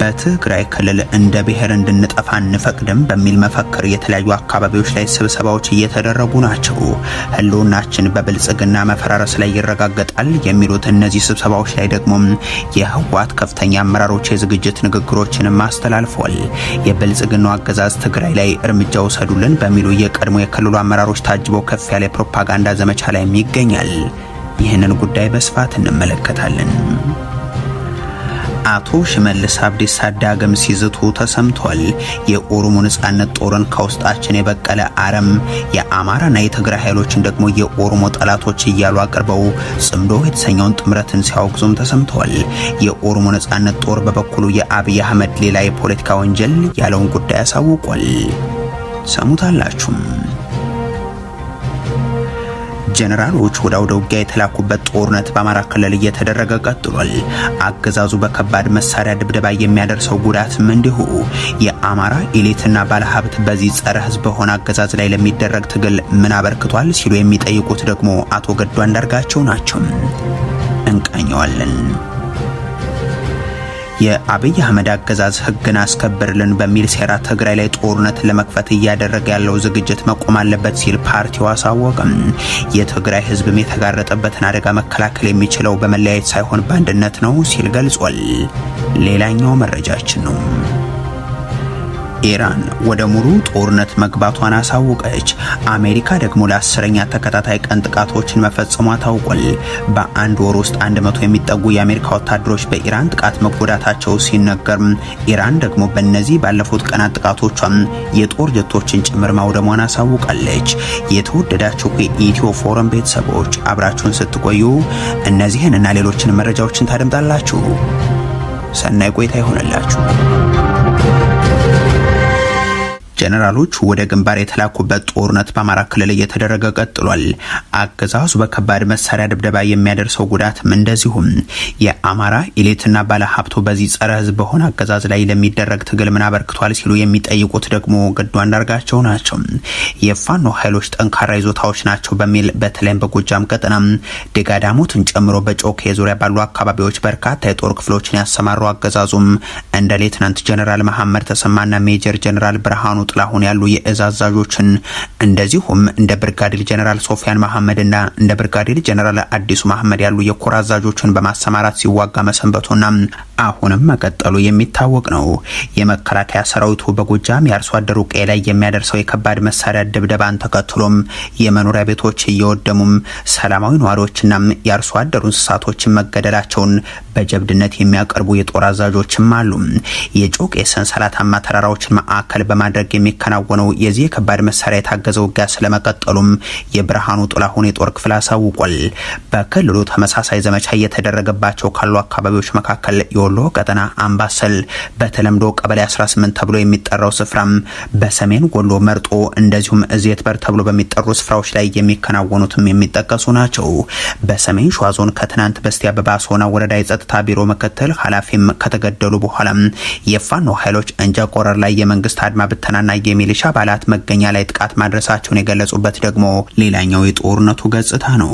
በትግራይ ክልል እንደ ብሔር እንድንጠፋ አንፈቅድም በሚል መፈክር የተለያዩ አካባቢዎች ላይ ስብሰባዎች እየተደረጉ ናቸው። ህልውናችን በብልጽግና መፈራረስ ላይ ይረጋገጣል የሚሉት እነዚህ ስብሰባዎች ላይ ደግሞ የህወሓት ከፍተኛ አመራሮች የዝግጅት ንግግሮችንም አስተላልፈዋል። የብልጽግናው አገዛዝ ትግራይ ላይ እርምጃ ውሰዱልን በሚሉ የቀድሞ የክልሉ አመራሮች ታጅበው ከፍ ያለ የፕሮፓጋንዳ ዘመቻ ላይም ይገኛል። ይህንን ጉዳይ በስፋት እንመለከታለን። አቶ ሽመልስ አብዲሳ ዳግም ሲዝቱ ተሰምቷል። የኦሮሞ ነጻነት ጦርን ከውስጣችን የበቀለ አረም፣ የአማራና የትግራይ ኃይሎችን ደግሞ የኦሮሞ ጠላቶች እያሉ አቅርበው ጽምዶ የተሰኘውን ጥምረትን ሲያወግዙም ተሰምተዋል። የኦሮሞ ነጻነት ጦር በበኩሉ የአብይ አህመድ ሌላ የፖለቲካ ወንጀል ያለውን ጉዳይ አሳውቋል። ሰሙታላችሁም። ጀነራሎች ወደ አውደ ውጊያ የተላኩበት ጦርነት በአማራ ክልል እየተደረገ ቀጥሏል። አገዛዙ በከባድ መሳሪያ ድብደባ የሚያደርሰው ጉዳትም እንዲሁ። የአማራ ኤሊትና ባለሀብት በዚህ ጸረ ሕዝብ በሆነ አገዛዝ ላይ ለሚደረግ ትግል ምን አበርክቷል ሲሉ የሚጠይቁት ደግሞ አቶ ገዱ አንዳርጋቸው ናቸው። እንቃኘዋለን። የአብይ አህመድ አገዛዝ ህግን አስከብርልን በሚል ሴራ ትግራይ ላይ ጦርነት ለመክፈት እያደረገ ያለው ዝግጅት መቆም አለበት ሲል ፓርቲው አሳወቅም። የትግራይ ህዝብም የተጋረጠበትን አደጋ መከላከል የሚችለው በመለያየት ሳይሆን በአንድነት ነው ሲል ገልጿል። ሌላኛው መረጃችን ነው። ኢራን ወደ ሙሉ ጦርነት መግባቷን አሳወቀች። አሜሪካ ደግሞ ለ10ኛ ተከታታይ ቀን ጥቃቶችን መፈጸሟ ታውቋል። በአንድ ወር ውስጥ 100 የሚጠጉ የአሜሪካ ወታደሮች በኢራን ጥቃት መጎዳታቸው ሲነገር፣ ኢራን ደግሞ በእነዚህ ባለፉት ቀናት ጥቃቶቿም የጦር ጀቶችን ጭምር ማውደሟን አሳውቃለች። የተወደዳችሁ የኢትዮ ፎረም ቤተሰቦች፣ አብራችሁን ስትቆዩ እነዚህን እና ሌሎችን መረጃዎችን ታደምጣላችሁ። ሰናይ ቆይታ ይሆንላችሁ። ጀነራሎች ወደ ግንባር የተላኩበት ጦርነት በአማራ ክልል እየተደረገ ቀጥሏል። አገዛዙ በከባድ መሳሪያ ድብደባ የሚያደርሰው ጉዳትም እንደዚሁም። የአማራ ኤሊትና ባለሀብቱ በዚህ ጸረ ሕዝብ በሆነ አገዛዝ ላይ ለሚደረግ ትግል ምን አበርክቷል ሲሉ የሚጠይቁት ደግሞ ገዱ አንዳርጋቸው ናቸው። የፋኖ ኃይሎች ጠንካራ ይዞታዎች ናቸው በሚል በተለይም በጎጃም ቀጠና ደጋዳሞትን ጨምሮ በጮኬ ዙሪያ ባሉ አካባቢዎች በርካታ የጦር ክፍሎችን ያሰማሩ አገዛዙም እንደ ሌትናንት ጀነራል መሐመድ ተሰማና ሜጀር ጀነራል ብርሃኑ ጥላሁን ያሉ የእዝ አዛዦችን፣ እንደዚሁም እንደ ብርጋዴር ጀነራል ሶፊያን መሐመድና እንደ ብርጋዴር ጀነራል አዲሱ መሐመድ ያሉ የኮር አዛዦችን በማሰማራት ሲዋጋ መሰንበቱና አሁንም መቀጠሉ የሚታወቅ ነው። የመከላከያ ሰራዊቱ በጎጃም የአርሶ አደሩ ቀዬ ላይ የሚያደርሰው የከባድ መሳሪያ ድብደባን ተከትሎም የመኖሪያ ቤቶች እየወደሙም ሰላማዊ ነዋሪዎችና የአርሶ አደሩ እንስሳቶችን መገደላቸውን በጀብድነት የሚያቀርቡ የጦር አዛዦችም አሉ። የጮቄ ሰንሰለታማ ተራራዎችን ማዕከል በማድረግ የሚከናወነው የዚህ የከባድ መሳሪያ የታገዘ ውጊያ ስለመቀጠሉም የብርሃኑ ጥላሁን የጦር ክፍል አሳውቋል። በክልሉ ተመሳሳይ ዘመቻ እየተደረገባቸው ካሉ አካባቢዎች መካከል የወሎ ቀጠና አምባሰል በተለምዶ ቀበሌ 18 ተብሎ የሚጠራው ስፍራም፣ በሰሜን ወሎ መርጦ፣ እንደዚሁም እዜትበር ተብሎ በሚጠሩ ስፍራዎች ላይ የሚከናወኑትም የሚጠቀሱ ናቸው። በሰሜን ሸዋ ዞን ከትናንት በስቲያ በባሶና ወረዳ የጸጥታ ቢሮ ምክትል ኃላፊም ከተገደሉ በኋላ የፋኖ ኃይሎች እንጃ ቆረር ላይ የመንግስት አድማ ብተናና የሚሊሻ አባላት መገኛ ላይ ጥቃት ማድረሳቸውን የገለጹበት ደግሞ ሌላኛው የጦርነቱ ገጽታ ነው።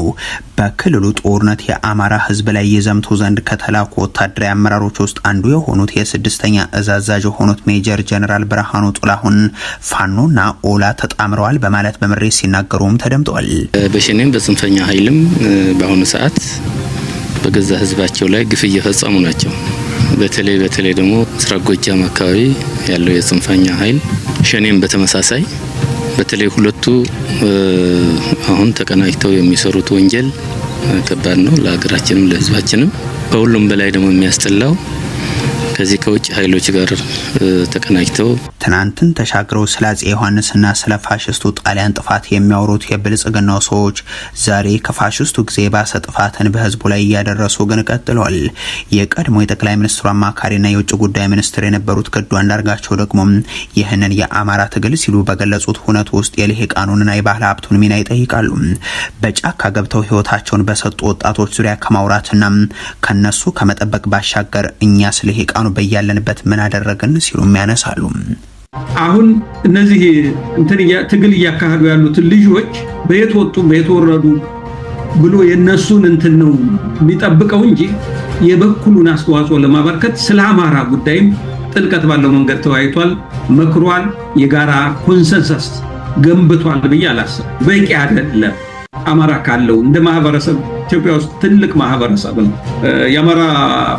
በክልሉ ጦርነት የአማራ ህዝብ ላይ የዘምቱ ዘንድ ከተላኩ ወታደራዊ አመራሮች ውስጥ አንዱ የሆኑት የስድስተኛ እዝ አዛዥ የሆኑት ሜጀር ጀነራል ብርሃኑ ጥላሁን ፋኖና ኦላ ተጣምረዋል በማለት በምሬት ሲናገሩም ተደምጠዋል። በሸኔም በጽንፈኛ ኃይልም በአሁኑ ሰዓት በገዛ ህዝባቸው ላይ ግፍ እየፈጸሙ ናቸው። በተለይ በተለይ ደግሞ ምስራቅ ጎጃም አካባቢ ያለው የጽንፈኛ ኃይል ሸኔም በተመሳሳይ፣ በተለይ ሁለቱ አሁን ተቀናጅተው የሚሰሩት ወንጀል ከባድ ነው ለሀገራችንም ለህዝባችንም። ከሁሉም በላይ ደግሞ የሚያስጠላው ከዚህ ከውጭ ኃይሎች ጋር ተቀናጅተው ትናንትን ተሻግረው ስለ አጼ ዮሐንስና ስለ ፋሽስቱ ጣሊያን ጥፋት የሚያወሩት የብልጽግናው ሰዎች ዛሬ ከፋሽስቱ ጊዜ የባሰ ጥፋትን በህዝቡ ላይ እያደረሱ ግን ቀጥለዋል። የቀድሞ የጠቅላይ ሚኒስትሩ አማካሪና የውጭ ጉዳይ ሚኒስትር የነበሩት ገዱ አንዳርጋቸው ደግሞ ይህንን የአማራ ትግል ሲሉ በገለጹት ሁነት ውስጥ የልሂቃኑንና የባህል ሀብቱን ሚና ይጠይቃሉ። በጫካ ገብተው ህይወታቸውን በሰጡ ወጣቶች ዙሪያ ከማውራትና ከነሱ ከመጠበቅ ባሻገር እኛስ ልሂቃኑ በያለንበት ምን አደረግን ሲሉም ያነሳሉ። አሁን እነዚህ እንትን ትግል እያካሄዱ ያሉትን ልጆች በየት ወጡ በየት ወረዱ ብሎ የነሱን እንትን ነው የሚጠብቀው እንጂ የበኩሉን አስተዋጽኦ ለማበርከት ስለ አማራ ጉዳይም ጥልቀት ባለው መንገድ ተወያይቷል፣ መክሯል፣ የጋራ consensus ገንብቷል ብዬ አላስብም። በቂ አይደለም። አማራ ካለው እንደ ማህበረሰብ ኢትዮጵያ ውስጥ ትልቅ ማህበረሰብ ነው። የአማራ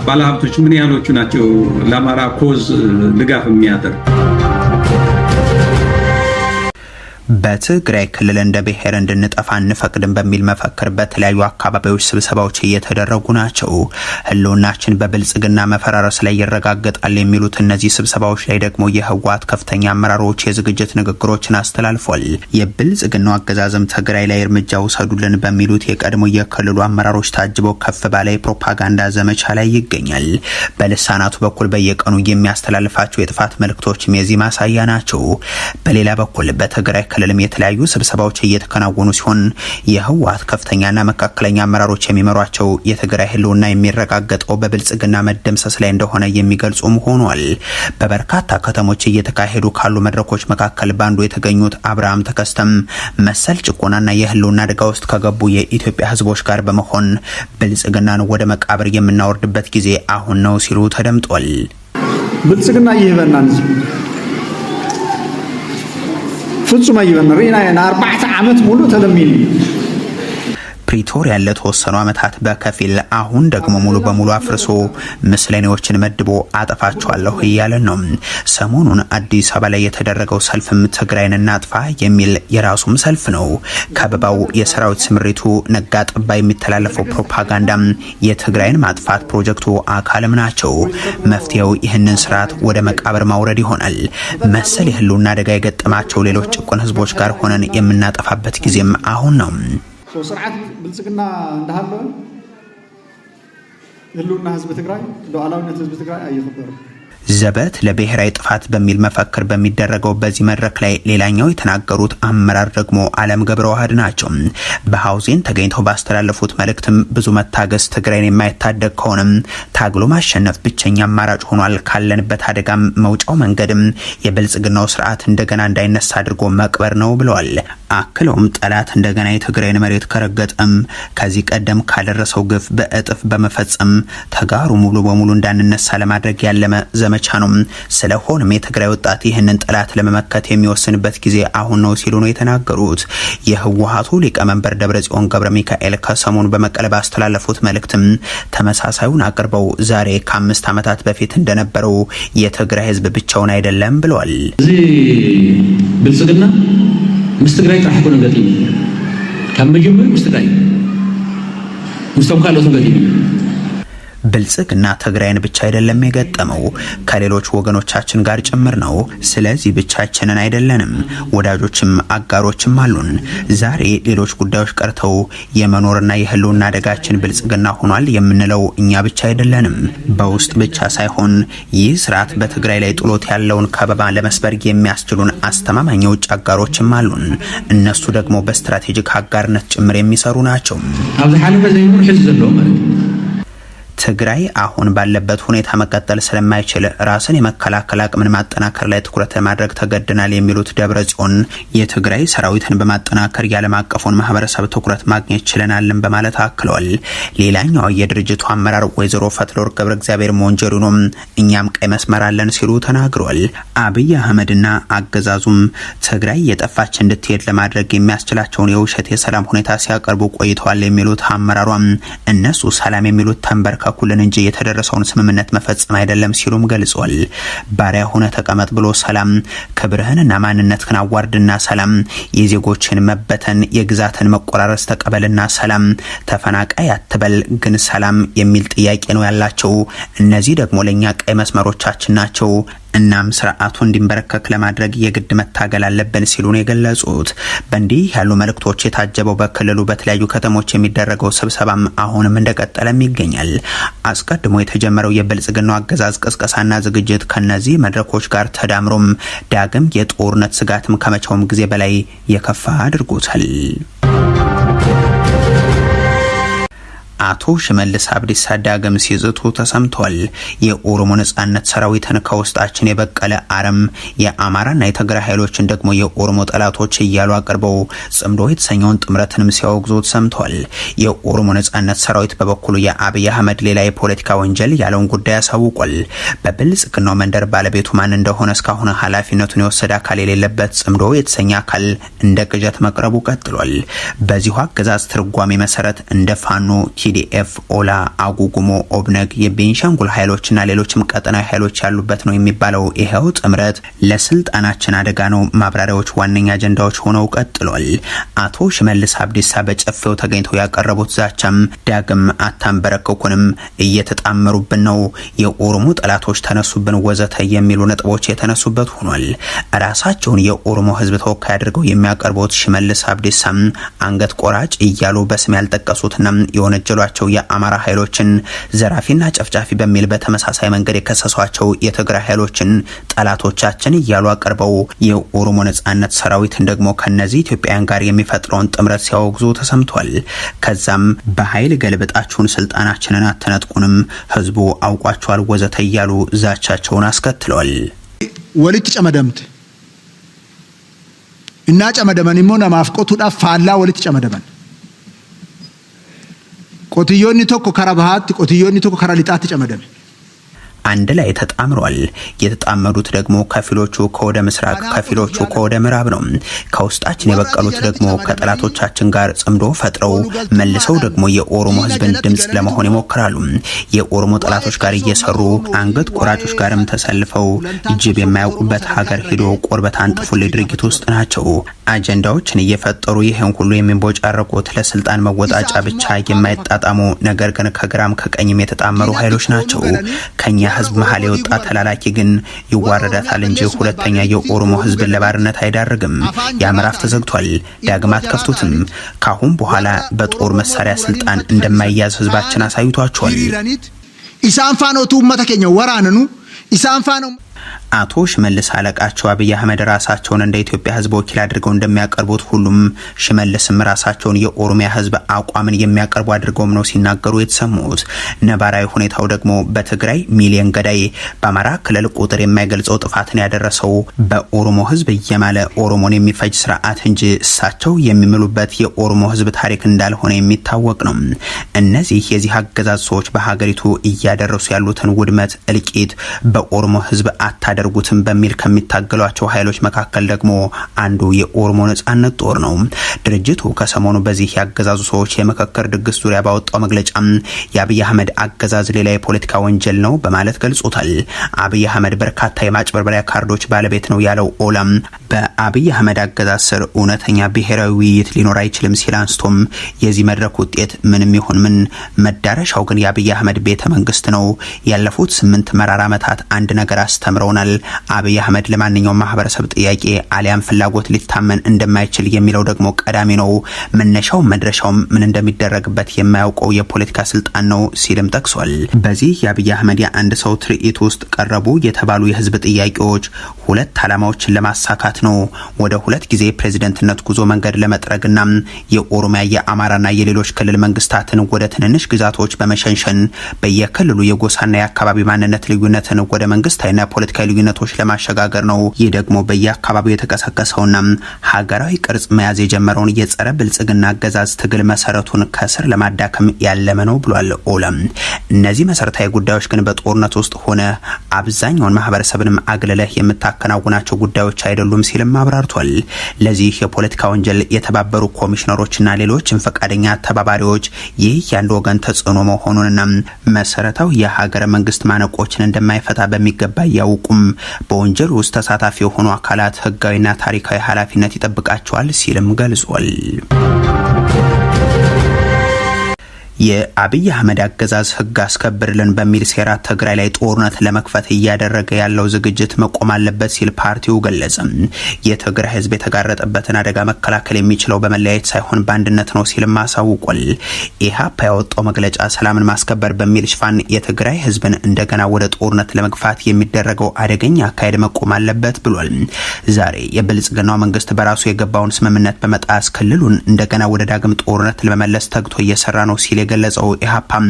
ባለሀብቶች ምን ያህሎቹ ናቸው ለአማራ cause ድጋፍ የሚያደርግ? በትግራይ ክልል እንደ ብሔር እንድንጠፋ አንፈቅድም በሚል መፈክር በተለያዩ አካባቢዎች ስብሰባዎች እየተደረጉ ናቸው። ህልውናችን በብልጽግና መፈራረስ ላይ ይረጋገጣል የሚሉት እነዚህ ስብሰባዎች ላይ ደግሞ የህወሓት ከፍተኛ አመራሮች የዝግጅት ንግግሮችን አስተላልፏል። የብልጽግናው አገዛዝም ትግራይ ላይ እርምጃ ውሰዱልን በሚሉት የቀድሞ የክልሉ አመራሮች ታጅበው ከፍ ባለ የፕሮፓጋንዳ ዘመቻ ላይ ይገኛል። በልሳናቱ በኩል በየቀኑ የሚያስተላልፋቸው የጥፋት መልእክቶችም የዚህ ማሳያ ናቸው። በሌላ በኩል በትግራይ ክልልም የተለያዩ ስብሰባዎች እየተከናወኑ ሲሆን የህወሓት ከፍተኛና መካከለኛ አመራሮች የሚመሯቸው የትግራይ ህልውና የሚረጋገጠው በብልጽግና መደምሰስ ላይ እንደሆነ የሚገልጹም ሆኗል። በበርካታ ከተሞች እየተካሄዱ ካሉ መድረኮች መካከል ባንዱ የተገኙት አብርሃም ተከስተም መሰል ጭቆናና የህልውና አደጋ ውስጥ ከገቡ የኢትዮጵያ ህዝቦች ጋር በመሆን ብልጽግናን ወደ መቃብር የምናወርድበት ጊዜ አሁን ነው ሲሉ ተደምጧል። ብልጽግና ይህበና ፍጹም ኣይበና ርኢና ን4 ዓመት ሙሉእ ተለሚኑ። ፕሪቶሪያን ለተወሰኑ ዓመታት በከፊል አሁን ደግሞ ሙሉ በሙሉ አፍርሶ ምስለኔዎችን መድቦ አጠፋቸዋለሁ እያለን ነው። ሰሞኑን አዲስ አበባ ላይ የተደረገው ሰልፍም ትግራይን እናጥፋ የሚል የራሱም ሰልፍ ነው። ከበባው፣ የሰራዊት ስምሪቱ፣ ነጋ ጠባ የሚተላለፈው ፕሮፓጋንዳም የትግራይን ማጥፋት ፕሮጀክቱ አካልም ናቸው። መፍትሄው ይህንን ስርዓት ወደ መቃብር ማውረድ ይሆናል። መሰል የህልውና አደጋ የገጠማቸው ሌሎች ጭቁን ህዝቦች ጋር ሆነን የምናጠፋበት ጊዜም አሁን ነው። ስርዓት ብልጽግና እንዳሃለወ ህልውና ህዝቢ ትግራይ፣ ሉዓላዊነት ህዝቢ ትግራይ ኣይኽበርም። ዘበት ለብሔራዊ ጥፋት በሚል መፈክር በሚደረገው በዚህ መድረክ ላይ ሌላኛው የተናገሩት አመራር ደግሞ አለም ገብረ ዋህድ ናቸው። በሀውዜን ተገኝተው ባስተላለፉት መልእክትም ብዙ መታገስ ትግራይን የማይታደግ ከሆነም ታግሎ ማሸነፍ ብቸኛ አማራጭ ሆኗል። ካለንበት አደጋም መውጫው መንገድም የብልጽግናው ስርዓት እንደገና እንዳይነሳ አድርጎ መቅበር ነው ብለዋል። አክለውም ጠላት እንደገና የትግራይን መሬት ከረገጠም ከዚህ ቀደም ካደረሰው ግፍ በእጥፍ በመፈጸም ተጋሩ ሙሉ በሙሉ እንዳንነሳ ለማድረግ ያለመ ዘመቻ ነው። ስለሆነም የትግራይ ወጣት ይህንን ጠላት ለመመከት የሚወስንበት ጊዜ አሁን ነው ሲሉ ነው የተናገሩት። የህወሓቱ ሊቀመንበር ደብረጽዮን ገብረ ሚካኤል ከሰሞኑ በመቀለ ባስተላለፉት መልእክትም ተመሳሳዩን አቅርበው ዛሬ ከ5 ዓመታት በፊት እንደነበረው የትግራይ ህዝብ ብቻውን አይደለም ብለዋል። እዚ ብልጽግና ምስ ትግራይ ጥራሕ ኣይኮነን ገጢሙ፣ ካብ መጀመርያ ምስ ትግራይ ምስቶም ካልኦትን ገጢሙ። ብልጽግና ትግራይን ብቻ አይደለም የገጠመው፣ ከሌሎች ወገኖቻችን ጋር ጭምር ነው። ስለዚህ ብቻችንን አይደለንም፣ ወዳጆችም አጋሮችም አሉን። ዛሬ ሌሎች ጉዳዮች ቀርተው የመኖርና የህልውና አደጋችን ብልጽግና ሆኗል የምንለው እኛ ብቻ አይደለንም። በውስጥ ብቻ ሳይሆን ይህ ስርዓት በትግራይ ላይ ጥሎት ያለውን ከበባ ለመስበር የሚያስችሉን አስተማማኝ የውጭ አጋሮችም አሉን። እነሱ ደግሞ በ strategic አጋርነት ጭምር የሚሰሩ ናቸው። ኣብ ዝሓለፈ ዘይብሉ ሕዚ ዘለዎ ማለት እዩ። ትግራይ አሁን ባለበት ሁኔታ መቀጠል ስለማይችል ራስን የመከላከል አቅምን ማጠናከር ላይ ትኩረት ለማድረግ ተገደናል የሚሉት ደብረ ጽዮን የትግራይ ሰራዊትን በማጠናከር የዓለም አቀፉን ማህበረሰብ ትኩረት ማግኘት ችለናልን በማለት አክለዋል። ሌላኛው የድርጅቱ አመራር ወይዘሮ ፈትለወርቅ ገብረ እግዚአብሔር ሞንጀሪኖም እኛም ቀይ መስመር አለን ሲሉ ተናግረዋል። አብይ አህመድና አገዛዙም ትግራይ የጠፋች እንድትሄድ ለማድረግ የሚያስችላቸውን የውሸት የሰላም ሁኔታ ሲያቀርቡ ቆይተዋል የሚሉት አመራሯም እነሱ ሰላም የሚሉት ተንበርከኩልን እንጂ የተደረሰውን ስምምነት መፈጸም አይደለም ሲሉም ገልጿል። ባሪያ ሆነ ተቀመጥ ብሎ ሰላም፣ ክብርህንና ማንነትህን አዋርድና ሰላም፣ የዜጎችን መበተን የግዛትን መቆራረስ ተቀበልና ሰላም፣ ተፈናቃይ አትበል ግን ሰላም የሚል ጥያቄ ነው ያላቸው። እነዚህ ደግሞ ለእኛ ቀይ መስመሮቻችን ናቸው። እናም ስርዓቱ እንዲንበረከክ ለማድረግ የግድ መታገል አለብን ሲሉ ነው የገለጹት። በእንዲህ ያሉ መልእክቶች የታጀበው በክልሉ በተለያዩ ከተሞች የሚደረገው ስብሰባም አሁንም እንደቀጠለም ይገኛል። አስቀድሞ የተጀመረው የብልጽግናው አገዛዝ ቅስቀሳና ዝግጅት ከነዚህ መድረኮች ጋር ተዳምሮም ዳግም የጦርነት ስጋትም ከመቼውም ጊዜ በላይ የከፋ አድርጎታል። አቶ ሽመልስ አብዲሳ ዳግም ሲዝቱ ተሰምቷል። የኦሮሞ ነጻነት ሰራዊትን ከውስጣችን የበቀለ አረም፣ የአማራና የትግራይ ኃይሎችን ደግሞ የኦሮሞ ጠላቶች እያሉ አቅርበው ጽምዶ የተሰኘውን ጥምረትንም ሲያወግዙ ተሰምቷል። የኦሮሞ ነጻነት ሰራዊት በበኩሉ የአብይ አህመድ ሌላ የፖለቲካ ወንጀል ያለውን ጉዳይ አሳውቋል። በብልጽግናው መንደር ባለቤቱ ማን እንደሆነ እስካሁን ኃላፊነቱን የወሰደ አካል የሌለበት ጽምዶ የተሰኘ አካል እንደ ቅዠት መቅረቡ ቀጥሏል። በዚሁ አገዛዝ ትርጓሜ መሰረት እንደ ፋኖ፣ ቲዲኤፍ፣ ኦላ፣ አጉጉሞ፣ ኦብነግ፣ የቤንሻንጉል ኃይሎችና ሌሎችም ቀጠናዊ ኃይሎች ያሉበት ነው የሚባለው ይኸው ጥምረት ለስልጣናችን አደጋ ነው ማብራሪያዎች ዋነኛ አጀንዳዎች ሆነው ቀጥሏል። አቶ ሽመልስ አብዲሳ በጨፌው ተገኝተው ያቀረቡት ዛቻም ዳግም አታንበረክኩንም፣ እየተጣመሩብን ነው፣ የኦሮሞ ጠላቶች ተነሱብን፣ ወዘተ የሚሉ ነጥቦች የተነሱበት ሆኗል። ራሳቸውን የኦሮሞ ሕዝብ ተወካይ አድርገው የሚያቀርቡት ሽመልስ አብዲሳም አንገት ቆራጭ እያሉ በስም ያልጠቀሱትና የወነጀሏቸው የአማራ ኃይሎችን ዘራፊና ጨፍጫፊ በሚል በተመሳሳይ መንገድ የከሰሷቸው የትግራይ ኃይሎችን ጠላቶቻችን እያሉ አቅርበው የኦሮሞ ነጻነት ሰራዊትን ደግሞ ከነዚህ ኢትዮጵያውያን ጋር የሚፈጥረውን ጥምረት ሲያወግዙ ተሰምቷል። ከዛም በኃይል ገልብጣችሁን ስልጣናችንን አትነጥቁንም፣ ህዝቡ አውቋቸዋል፣ ወዘተ እያሉ ዛቻቸውን አስከትለዋል። Walitti camadamte innaa camadaman immoo namaaf qotuudhaaf faallaa walitti camadaman. Qotiyyoonni tokko kara bahaatti, qotiyyoonni tokko kara lixaatti camadame. አንድ ላይ ተጣምሯል። የተጣመሩት ደግሞ ከፊሎቹ ከወደ ምስራቅ፣ ከፊሎቹ ከወደ ምዕራብ ነው። ከውስጣችን የበቀሉት ደግሞ ከጠላቶቻችን ጋር ጽምዶ ፈጥረው መልሰው ደግሞ የኦሮሞ ህዝብን ድምጽ ለመሆን ይሞክራሉ። የኦሮሞ ጠላቶች ጋር እየሰሩ አንገት ቆራጮች ጋርም ተሰልፈው ጅብ የማያውቁበት ሀገር ሂዶ ቆርበት አንጥፉልኝ ድርጊት ውስጥ ናቸው። አጀንዳዎችን እየፈጠሩ ይህን ሁሉ የሚንቦጫረቁት ለስልጣን መወጣጫ ብቻ የማይጣጣሙ ነገር ግን ከግራም ከቀኝም የተጣመሩ ኃይሎች ናቸው። ከኛ ህዝብ መሀል የወጣ ተላላኪ ግን ይዋረዳታል እንጂ ሁለተኛ የኦሮሞ ህዝብን ለባርነት አይዳርግም። ያ ምዕራፍ ተዘግቷል፣ ዳግም አትከፍቱትም። ካሁን በኋላ በጦር መሳሪያ ስልጣን እንደማይያዝ ህዝባችን አሳይቷቸዋል። Isaan faana utuu uummata keenya waraananu isaan faana አቶ ሽመልስ አለቃቸው አብይ አህመድ ራሳቸውን እንደ ኢትዮጵያ ህዝብ ወኪል አድርገው እንደሚያቀርቡት ሁሉም ሽመልስም ራሳቸውን የኦሮሚያ ህዝብ አቋምን የሚያቀርቡ አድርገውም ነው ሲናገሩ የተሰሙት። ነባራዊ ሁኔታው ደግሞ በትግራይ ሚሊዮን ገዳይ፣ በአማራ ክልል ቁጥር የማይገልጸው ጥፋትን ያደረሰው በኦሮሞ ህዝብ እየማለ ኦሮሞን የሚፈጅ ስርዓት እንጂ እሳቸው የሚምሉበት የኦሮሞ ህዝብ ታሪክ እንዳልሆነ የሚታወቅ ነው። እነዚህ የዚህ አገዛዝ ሰዎች በሀገሪቱ እያደረሱ ያሉትን ውድመት፣ እልቂት በኦሮሞ ህዝብ አታደርጉትም በሚል ከሚታገሏቸው ኃይሎች መካከል ደግሞ አንዱ የኦሮሞ ነጻነት ጦር ነው። ድርጅቱ ከሰሞኑ በዚህ ያገዛዙ ሰዎች የምክክር ድግስ ዙሪያ ባወጣው መግለጫ የአብይ አህመድ አገዛዝ ሌላ የፖለቲካ ወንጀል ነው በማለት ገልጾታል። አብይ አህመድ በርካታ የማጭበርበሪያ ካርዶች ባለቤት ነው ያለው ኦላም በአብይ አህመድ አገዛዝ ስር እውነተኛ ብሔራዊ ውይይት ሊኖር አይችልም ሲል አንስቶም የዚህ መድረክ ውጤት ምንም ይሁን ምን መዳረሻው ግን የአብይ አህመድ ቤተ መንግስት ነው። ያለፉት 8 መራር ዓመታት አንድ ነገር አስተምረውናል። አብይ አህመድ ለማንኛውም ማህበረሰብ ጥያቄ አሊያም ፍላጎት ሊታመን እንደማይችል የሚለው ደግሞ ቀዳሚ ነው። መነሻው መድረሻውም ምን እንደሚደረግበት የማያውቀው የፖለቲካ ስልጣን ነው ሲልም ጠቅሷል። በዚህ የአብይ አህመድ የአንድ ሰው ትርኢት ውስጥ ቀረቡ የተባሉ የህዝብ ጥያቄዎች ሁለት ዓላማዎችን ለማሳካት ነው። ወደ ሁለት ጊዜ ፕሬዝደንትነት ጉዞ መንገድ ለመጥረግና የኦሮሚያ፣ የአማራና የሌሎች ክልል መንግስታትን ወደ ትንንሽ ግዛቶች በመሸንሸን በየክልሉ የጎሳና የአካባቢ ማንነት ልዩነትን ወደ መንግስታዊና ፖለቲካዊ ልዩነቶች ለማሸጋገር ነው። ይህ ደግሞ በየአካባቢው የተቀሰቀሰውና ሀገራዊ ቅርጽ መያዝ የጀመረውን የጸረ ብልጽግና አገዛዝ ትግል መሰረቱን ከስር ለማዳከም ያለመ ነው ብሏል ኦላም። እነዚህ መሰረታዊ ጉዳዮች ግን በጦርነት ውስጥ ሆነ አብዛኛውን ማህበረሰብንም አግልለህ የምታከናውናቸው ጉዳዮች አይደሉም ሲልም አብራርቷል። ለዚህ የፖለቲካ ወንጀል የተባበሩ ኮሚሽነሮችና ሌሎችም ፈቃደኛ ተባባሪዎች ይህ የአንድ ወገን ተጽዕኖ መሆኑንና መሰረታዊ የሀገረ መንግስት ማነቆችን እንደማይፈታ በሚገባ እያውቁም በወንጀሉ ውስጥ ተሳታፊ የሆኑ አካላት ህጋዊና ታሪካዊ ኃላፊነት ይጠብቃቸዋል ሲልም ገልጿል። የአብይ አህመድ አገዛዝ ህግ አስከብርልን በሚል ሴራ ትግራይ ላይ ጦርነት ለመክፈት እያደረገ ያለው ዝግጅት መቆም አለበት ሲል ፓርቲው ገለጸ። የትግራይ ህዝብ የተጋረጠበትን አደጋ መከላከል የሚችለው በመለያየት ሳይሆን በአንድነት ነው ሲልም አሳውቋል። ኢህአፓ ያወጣው መግለጫ ሰላምን ማስከበር በሚል ሽፋን የትግራይ ህዝብን እንደገና ወደ ጦርነት ለመግፋት የሚደረገው አደገኛ አካሄድ መቆም አለበት ብሏል። ዛሬ የብልጽግናው መንግስት በራሱ የገባውን ስምምነት በመጣስ ክልሉን እንደገና ወደ ዳግም ጦርነት ለመመለስ ተግቶ እየሰራ ነው ሲል የገለጸው ኢህአፓም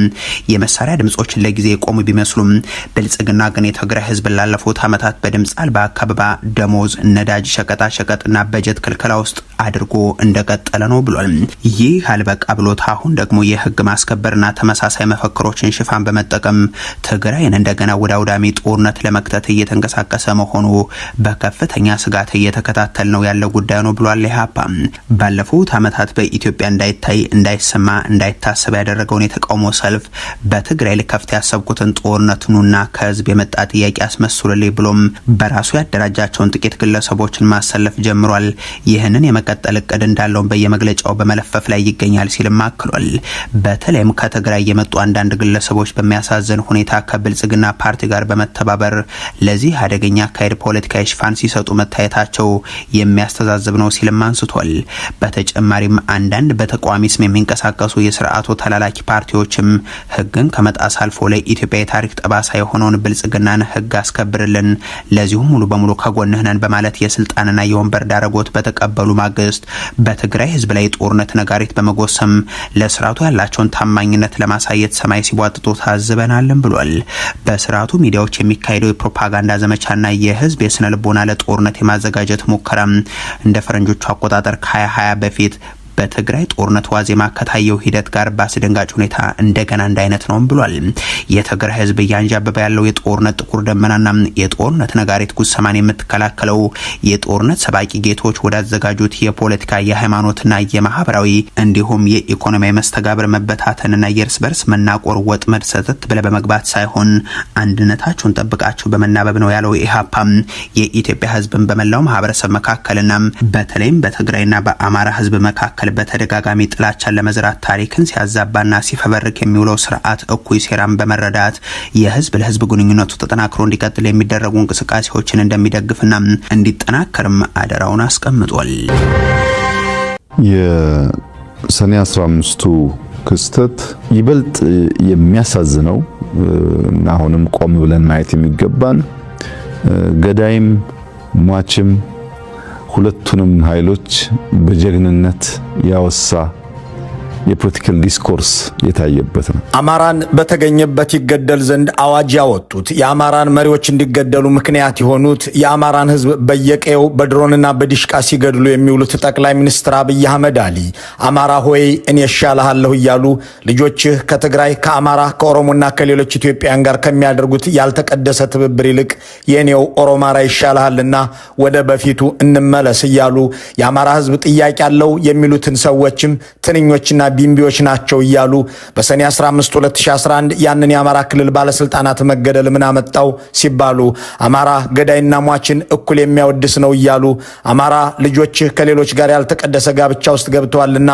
የመሳሪያ ድምጾችን ለጊዜ የቆሙ ቢመስሉም ብልጽግና ግን የትግራይ ህዝብ ላለፉት ዓመታት በድምጽ አልባ ከበባ፣ ደሞዝ፣ ነዳጅ፣ ሸቀጣ ሸቀጥና በጀት ክልከላ ውስጥ አድርጎ እንደቀጠለ ነው ብሏል። ይህ አልበቃ ብሎት አሁን ደግሞ የህግ ማስከበርና ተመሳሳይ መፈክሮችን ሽፋን በመጠቀም ትግራይን እንደገና ወደ አውዳሚ ጦርነት ለመክተት እየተንቀሳቀሰ መሆኑ በከፍተኛ ስጋት እየተከታተል ነው ያለው ጉዳይ ነው ብሏል። ኢህአፓ ባለፉት ዓመታት በኢትዮጵያ እንዳይታይ፣ እንዳይሰማ፣ እንዳይታሰብ ያደረገውን የተቃውሞ ሰልፍ በትግራይ ልከፍት ያሰብኩትን ጦርነት ኑና ከህዝብ የመጣ ጥያቄ አስመስሉልኝ ብሎም በራሱ ያደራጃቸውን ጥቂት ግለሰቦችን ማሰለፍ ጀምሯል። ይህንን የመቀጠል እቅድ እንዳለውን በየመግለጫው በመለፈፍ ላይ ይገኛል ሲልም አክሏል። በተለይም ከትግራይ የመጡ አንዳንድ ግለሰቦች በሚያሳዝን ሁኔታ ከብልጽግና ፓርቲ ጋር በመተባበር ለዚህ አደገኛ አካሄድ ፖለቲካዊ ሽፋን ሲሰጡ መታየታቸው የሚያስተዛዝብ ነው ሲልም አንስቷል። በተጨማሪም አንዳንድ በተቃዋሚ ስም የሚንቀሳቀሱ የስርዓቱ ተላላኪ ፓርቲዎችም ህግን ከመጣስ አልፎ ለኢትዮጵያ የታሪክ ጠባሳ የሆነውን ብልጽግናን ህግ አስከብርልን፣ ለዚሁም ሙሉ በሙሉ ከጎንህ ነን በማለት የስልጣንና የወንበር ዳረጎት በተቀበሉ ማግስት በትግራይ ህዝብ ላይ ጦርነት ነጋሪት በመጎሰም ለስርዓቱ ያላቸውን ታማኝነት ለማሳየት ሰማይ ሲቧጥጡ ታዝበናልን ብሏል። በስርዓቱ ሚዲያዎች የሚካሄደው የፕሮፓጋንዳ ዘመቻና የህዝብ የስነ ልቦና ለጦርነት የማዘጋጀት ሙከራ እንደ ፈረንጆቹ አቆጣጠር ከ2020 በፊት በትግራይ ጦርነት ዋዜማ ከታየው ሂደት ጋር በአስደንጋጭ ሁኔታ እንደገና አንድ አይነት ነው ብሏል። የትግራይ ህዝብ እያንዣበበ ያለው የጦርነት ጥቁር ደመናና የጦርነት ነጋሪት ጉሰማን የምትከላከለው የጦርነት ሰባቂ ጌቶች ወዳዘጋጁት የፖለቲካ፣ የሃይማኖትና የማህበራዊ እንዲሁም የኢኮኖሚያዊ መስተጋብር መበታተንና የእርስ በርስ መናቆር ወጥመድ ሰተት ብለ በመግባት ሳይሆን አንድነታቸውን ጠብቃቸው በመናበብ ነው ያለው ኢህአፓም የኢትዮጵያ ህዝብን በመላው ማህበረሰብ መካከልና በተለይም በትግራይና በአማራ ህዝብ መካከል በተደጋጋሚ ጥላቻን ለመዝራት ታሪክን ሲያዛባና ሲፈበርክ የሚውለው ስርዓት እኩይ ሴራን በመረዳት የህዝብ ለህዝብ ግንኙነቱ ተጠናክሮ እንዲቀጥል የሚደረጉ እንቅስቃሴዎችን እንደሚደግፍና እንዲጠናከርም አደራውን አስቀምጧል። የሰኔ 15ቱ ክስተት ይበልጥ የሚያሳዝነው እና አሁንም ቆም ብለን ማየት የሚገባን ገዳይም ሟችም ሁለቱንም ኃይሎች በጀግንነት ያወሳ የ political discourse የታየበት ነው። አማራን በተገኘበት ይገደል ዘንድ አዋጅ ያወጡት፣ የአማራን መሪዎች እንዲገደሉ ምክንያት የሆኑት፣ የአማራን ሕዝብ በየቀየው በድሮንና በዲሽቃ ሲገድሉ የሚውሉት ጠቅላይ ሚኒስትር አብይ አህመድ አሊ አማራ ሆይ እኔ እሻልሃለሁ እያሉ ልጆችህ ከትግራይ፣ ከአማራ፣ ከኦሮሞና ከሌሎች ኢትዮጵያውያን ጋር ከሚያደርጉት ያልተቀደሰ ትብብር ይልቅ የኔው ኦሮማራ ይሻልሃልና ወደ በፊቱ እንመለስ እያሉ፣ የአማራ ሕዝብ ጥያቄ አለው የሚሉትን ሰዎችም ትንኞችና ቢምቢዎች ናቸው እያሉ፣ በሰኔ 15 2011 ያንን የአማራ ክልል ባለስልጣናት መገደል ምን አመጣው ሲባሉ አማራ ገዳይና ሟችን እኩል የሚያወድስ ነው እያሉ፣ አማራ ልጆችህ ከሌሎች ጋር ያልተቀደሰ ጋብቻ ውስጥ ገብተዋልና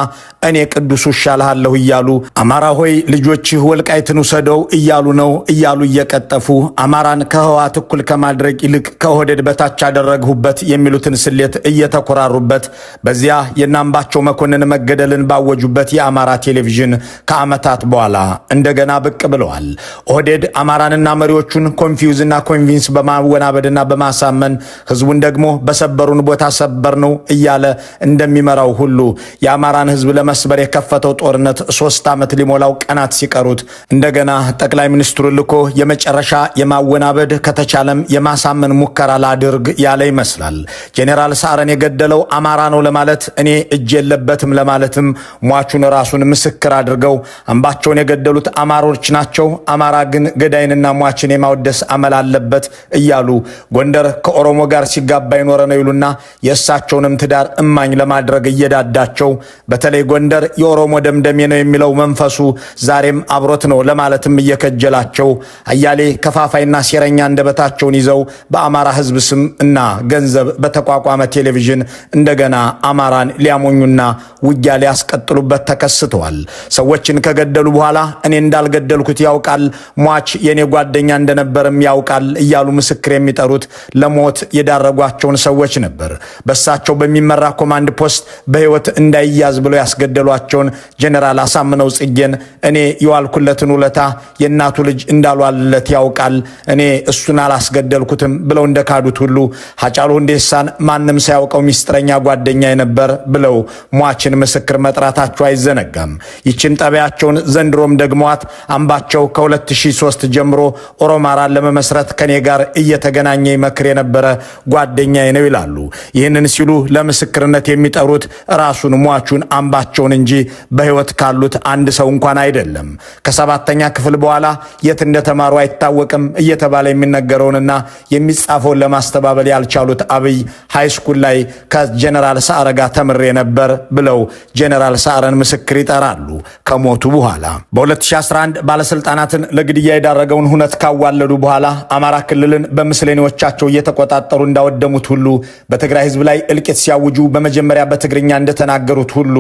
እኔ ቅዱሱ እሻልሃለሁ እያሉ፣ አማራ ሆይ ልጆችህ ወልቃይትን ውሰደው እያሉ ነው እያሉ እየቀጠፉ፣ አማራን ከህወሓት እኩል ከማድረግ ይልቅ ከኦህዴድ በታች አደረግሁበት የሚሉትን ስሌት እየተኮራሩበት በዚያ የናምባቸው መኮንን መገደልን ባወጁበት የአማራ ቴሌቪዥን ከዓመታት በኋላ እንደገና ብቅ ብለዋል። ኦህዴድ አማራንና መሪዎቹን confuse ና convince በማወናበድና በማሳመን፣ ህዝቡን ደግሞ በሰበሩን ቦታ ሰበር ነው እያለ እንደሚመራው ሁሉ የአማራን ህዝብ ለመስበር የከፈተው ጦርነት 3 ዓመት ሊሞላው ቀናት ሲቀሩት እንደገና ጠቅላይ ሚኒስትሩ ልኮ የመጨረሻ የማወናበድ ከተቻለም የማሳመን ሙከራ ላድርግ ያለ ይመስላል። ጄኔራል ሰዓረን የገደለው አማራ ነው ለማለት እኔ እጅ የለበትም ለማለትም ሟቹን ራሱን ምስክር አድርገው አምባቸውን የገደሉት አማሮች ናቸው፣ አማራ ግን ገዳይንና ሟችን የማወደስ አመል አለበት እያሉ፣ ጎንደር ከኦሮሞ ጋር ሲጋባ የኖረ ነው ይሉና የእሳቸውንም ትዳር እማኝ ለማድረግ እየዳዳቸው፣ በተለይ ጎንደር የኦሮሞ ደምደሜ ነው የሚለው መንፈሱ ዛሬም አብሮት ነው ለማለትም እየከጀላቸው፣ አያሌ ከፋፋይና ሴረኛ አንደበታቸውን ይዘው በአማራ ሕዝብ ስም እና ገንዘብ በተቋቋመ ቴሌቪዥን እንደገና አማራን ሊያሞኙና ውጊያ ሊያስቀጥሉበት ተከስተዋል። ሰዎችን ከገደሉ በኋላ እኔ እንዳልገደልኩት ያውቃል፣ ሟች የእኔ ጓደኛ እንደነበርም ያውቃል እያሉ ምስክር የሚጠሩት ለሞት የዳረጓቸውን ሰዎች ነበር። በእሳቸው በሚመራ ኮማንድ ፖስት በሕይወት እንዳይያዝ ብለው ያስገደሏቸውን ጀኔራል አሳምነው ጽጌን እኔ የዋልኩለትን ውለታ የእናቱ ልጅ እንዳልዋልለት ያውቃል፣ እኔ እሱን አላስገደልኩትም ብለው እንደካዱት ሁሉ ሀጫሉ ሁንዴሳን ማንም ሳያውቀው ሚስጥረኛ ጓደኛ ነበር ብለው ሟችን ምስክር መጥራታቸው አይዘነጋም። አይዘነጋም። ይችን ጠባያቸውን ዘንድሮም ደግመዋት አምባቸው ከ2003 ጀምሮ ኦሮማራን ለመመስረት ከኔ ጋር እየተገናኘ ይመክር የነበረ ጓደኛዬ ነው ይላሉ። ይህንን ሲሉ ለምስክርነት የሚጠሩት ራሱን ሟቹን አምባቸውን እንጂ በሕይወት ካሉት አንድ ሰው እንኳን አይደለም። ከሰባተኛ ክፍል በኋላ የት እንደተማሩ አይታወቅም እየተባለ የሚነገረውንና የሚጻፈውን ለማስተባበል ያልቻሉት አብይ high school ላይ ከጀነራል ሰዓረ ጋር ተምሬ ነበር ብለው ጀነራል ሰዓረን ምስክር ይጠራሉ ከሞቱ በኋላ። በ2011 ባለስልጣናትን ለግድያ የዳረገውን ሁነት ካዋለዱ በኋላ አማራ ክልልን በምስለኔዎቻቸው እየተቆጣጠሩ እንዳወደሙት ሁሉ፣ በትግራይ ህዝብ ላይ እልቂት ሲያውጁ በመጀመሪያ በትግርኛ እንደተናገሩት ሁሉ፣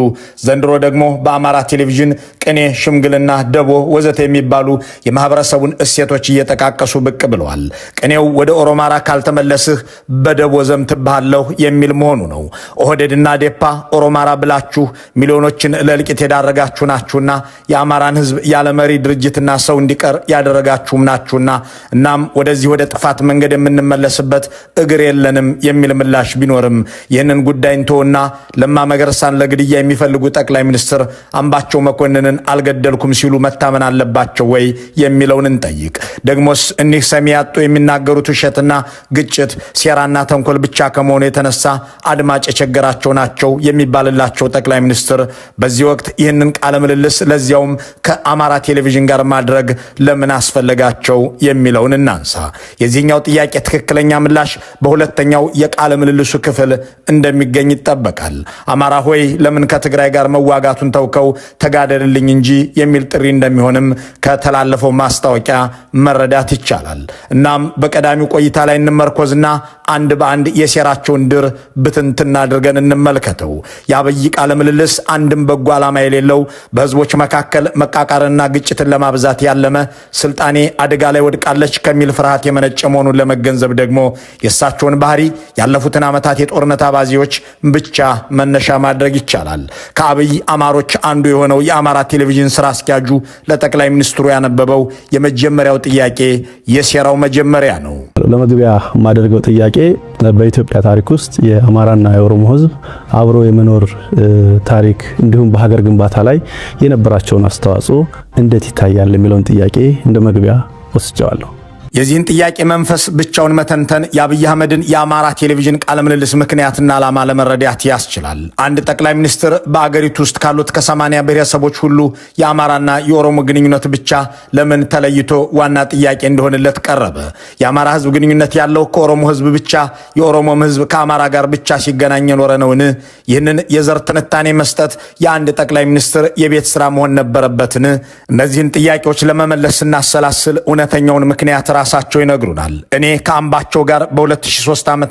ዘንድሮ ደግሞ በአማራ ቴሌቪዥን ቅኔ፣ ሽምግልና፣ ደቦ ወዘተ የሚባሉ የማህበረሰቡን እሴቶች እየጠቃቀሱ ብቅ ብለዋል። ቅኔው ወደ ኦሮማራ ካልተመለስህ በደቦ ዘምትብሃለሁ የሚል መሆኑ ነው። ኦህዴድና ኦዴፓ ኦሮማራ ብላችሁ ሚሊዮኖችን ለእልቂት የዳረጋችሁ ናችሁና፣ የአማራን ህዝብ ያለ መሪ ድርጅትና ሰው እንዲቀር ያደረጋችሁም ናችሁና፣ እናም ወደዚህ ወደ ጥፋት መንገድ የምንመለስበት እግር የለንም የሚል ምላሽ ቢኖርም፣ ይህንን ጉዳይ እንተውና ለማ መገርሳን ለግድያ የሚፈልጉ ጠቅላይ ሚኒስትር አምባቸው መኮንንን አልገደልኩም ሲሉ መታመን አለባቸው ወይ የሚለውን እንጠይቅ። ደግሞስ እኒህ ሰሚ ያጡ የሚናገሩት ውሸትና ግጭት፣ ሴራና ተንኮል ብቻ ከመሆኑ የተነሳ አድማጭ የቸገራቸው ናቸው የሚባልላቸው ጠቅላይ ሚኒስትር በዚህ ወቅት ይህንን ቃለ ምልልስ ለዚያውም ከአማራ ቴሌቪዥን ጋር ማድረግ ለምን አስፈለጋቸው የሚለውን እናንሳ። የዚህኛው ጥያቄ ትክክለኛ ምላሽ በሁለተኛው የቃለ ምልልሱ ክፍል እንደሚገኝ ይጠበቃል። አማራ ሆይ፣ ለምን ከትግራይ ጋር መዋጋቱን ተውከው? ተጋደልልኝ እንጂ የሚል ጥሪ እንደሚሆንም ከተላለፈው ማስታወቂያ መረዳት ይቻላል። እናም በቀዳሚው ቆይታ ላይ እንመርኮዝና አንድ በአንድ የሴራቸውን ድር ብትንትና አድርገን እንመልከተው። የአብይ ቃለ ምልልስ አንድም በጎ ዓላማ የሌለው፣ በህዝቦች መካከል መቃቃርና ግጭትን ለማብዛት ያለመ፣ ስልጣኔ አደጋ ላይ ወድቃለች ከሚል ፍርሃት የመነጨ መሆኑን ለመገንዘብ ደግሞ የእሳቸውን ባህሪ፣ ያለፉትን ዓመታት የጦርነት አባዜዎች ብቻ መነሻ ማድረግ ይቻላል። ከአብይ አማሮች አንዱ የሆነው የአማራ ቴሌቪዥን ስራ አስኪያጁ ለጠቅላይ ሚኒስትሩ ያነበበው የመጀመሪያው ጥያቄ የሴራው መጀመሪያ ነው። ለመግቢያ የማደርገው ጥያቄ በኢትዮጵያ ታሪክ ውስጥ የአማራና የኦሮሞ ሕዝብ አብሮ የመኖር ታሪክ እንዲሁም በሀገር ግንባታ ላይ የነበራቸውን አስተዋጽኦ እንዴት ይታያል የሚለውን ጥያቄ እንደ መግቢያ ወስጀዋለሁ። የዚህን ጥያቄ መንፈስ ብቻውን መተንተን የአብይ አህመድን የአማራ ቴሌቪዥን ቃለ ምልልስ ምክንያትና ዓላማ ለመረዳት ያስችላል። አንድ ጠቅላይ ሚኒስትር በአገሪቱ ውስጥ ካሉት ከ80 ብሔረሰቦች ሁሉ የአማራና የኦሮሞ ግንኙነት ብቻ ለምን ተለይቶ ዋና ጥያቄ እንደሆነለት ቀረበ? የአማራ ህዝብ ግንኙነት ያለው ከኦሮሞ ህዝብ ብቻ፣ የኦሮሞም ህዝብ ከአማራ ጋር ብቻ ሲገናኝ የኖረ ነውን? ይህንን የዘር ትንታኔ መስጠት የአንድ ጠቅላይ ሚኒስትር የቤት ስራ መሆን ነበረበትን? እነዚህን ጥያቄዎች ለመመለስ ስናሰላስል እውነተኛውን ምክንያት ራሳቸው ይነግሩናል። እኔ ከአምባቸው ጋር በ2003 ዓ.ም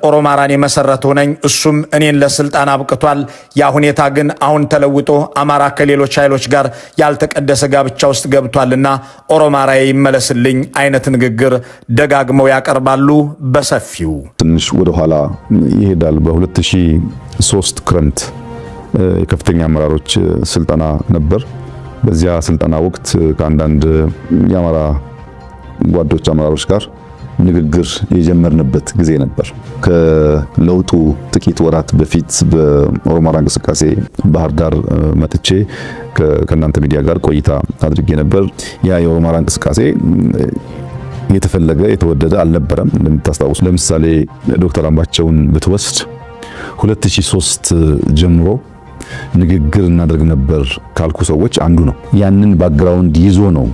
ኦሮማራን የመሰረተው ነኝ። እሱም እኔን ለስልጣን አብቅቷል። ያ ሁኔታ ግን አሁን ተለውጦ አማራ ከሌሎች ኃይሎች ጋር ያልተቀደሰ ጋብቻ ውስጥ ገብቷልና ኦሮማራ ይመለስልኝ አይነት ንግግር ደጋግመው ያቀርባሉ በሰፊው። ትንሽ ወደ ኋላ ይሄዳል። በ2003 ክረምት የከፍተኛ አመራሮች ስልጠና ነበር። በዚያ ስልጠና ወቅት ከአንዳንድ የአማራ ጓዶች አመራሮች ጋር ንግግር የጀመርንበት ጊዜ ነበር። ከለውጡ ጥቂት ወራት በፊት በኦሮማራ እንቅስቃሴ ባህር ዳር መጥቼ ከእናንተ ሚዲያ ጋር ቆይታ አድርጌ ነበር። ያ የኦሮማራ እንቅስቃሴ የተፈለገ የተወደደ አልነበረም። እንደምታስታውሱ ለምሳሌ ዶክተር አምባቸውን ብትወስድ 2003 ጀምሮ ንግግር እናደርግ ነበር ካልኩ ሰዎች አንዱ ነው። ያንን background ይዞ ነው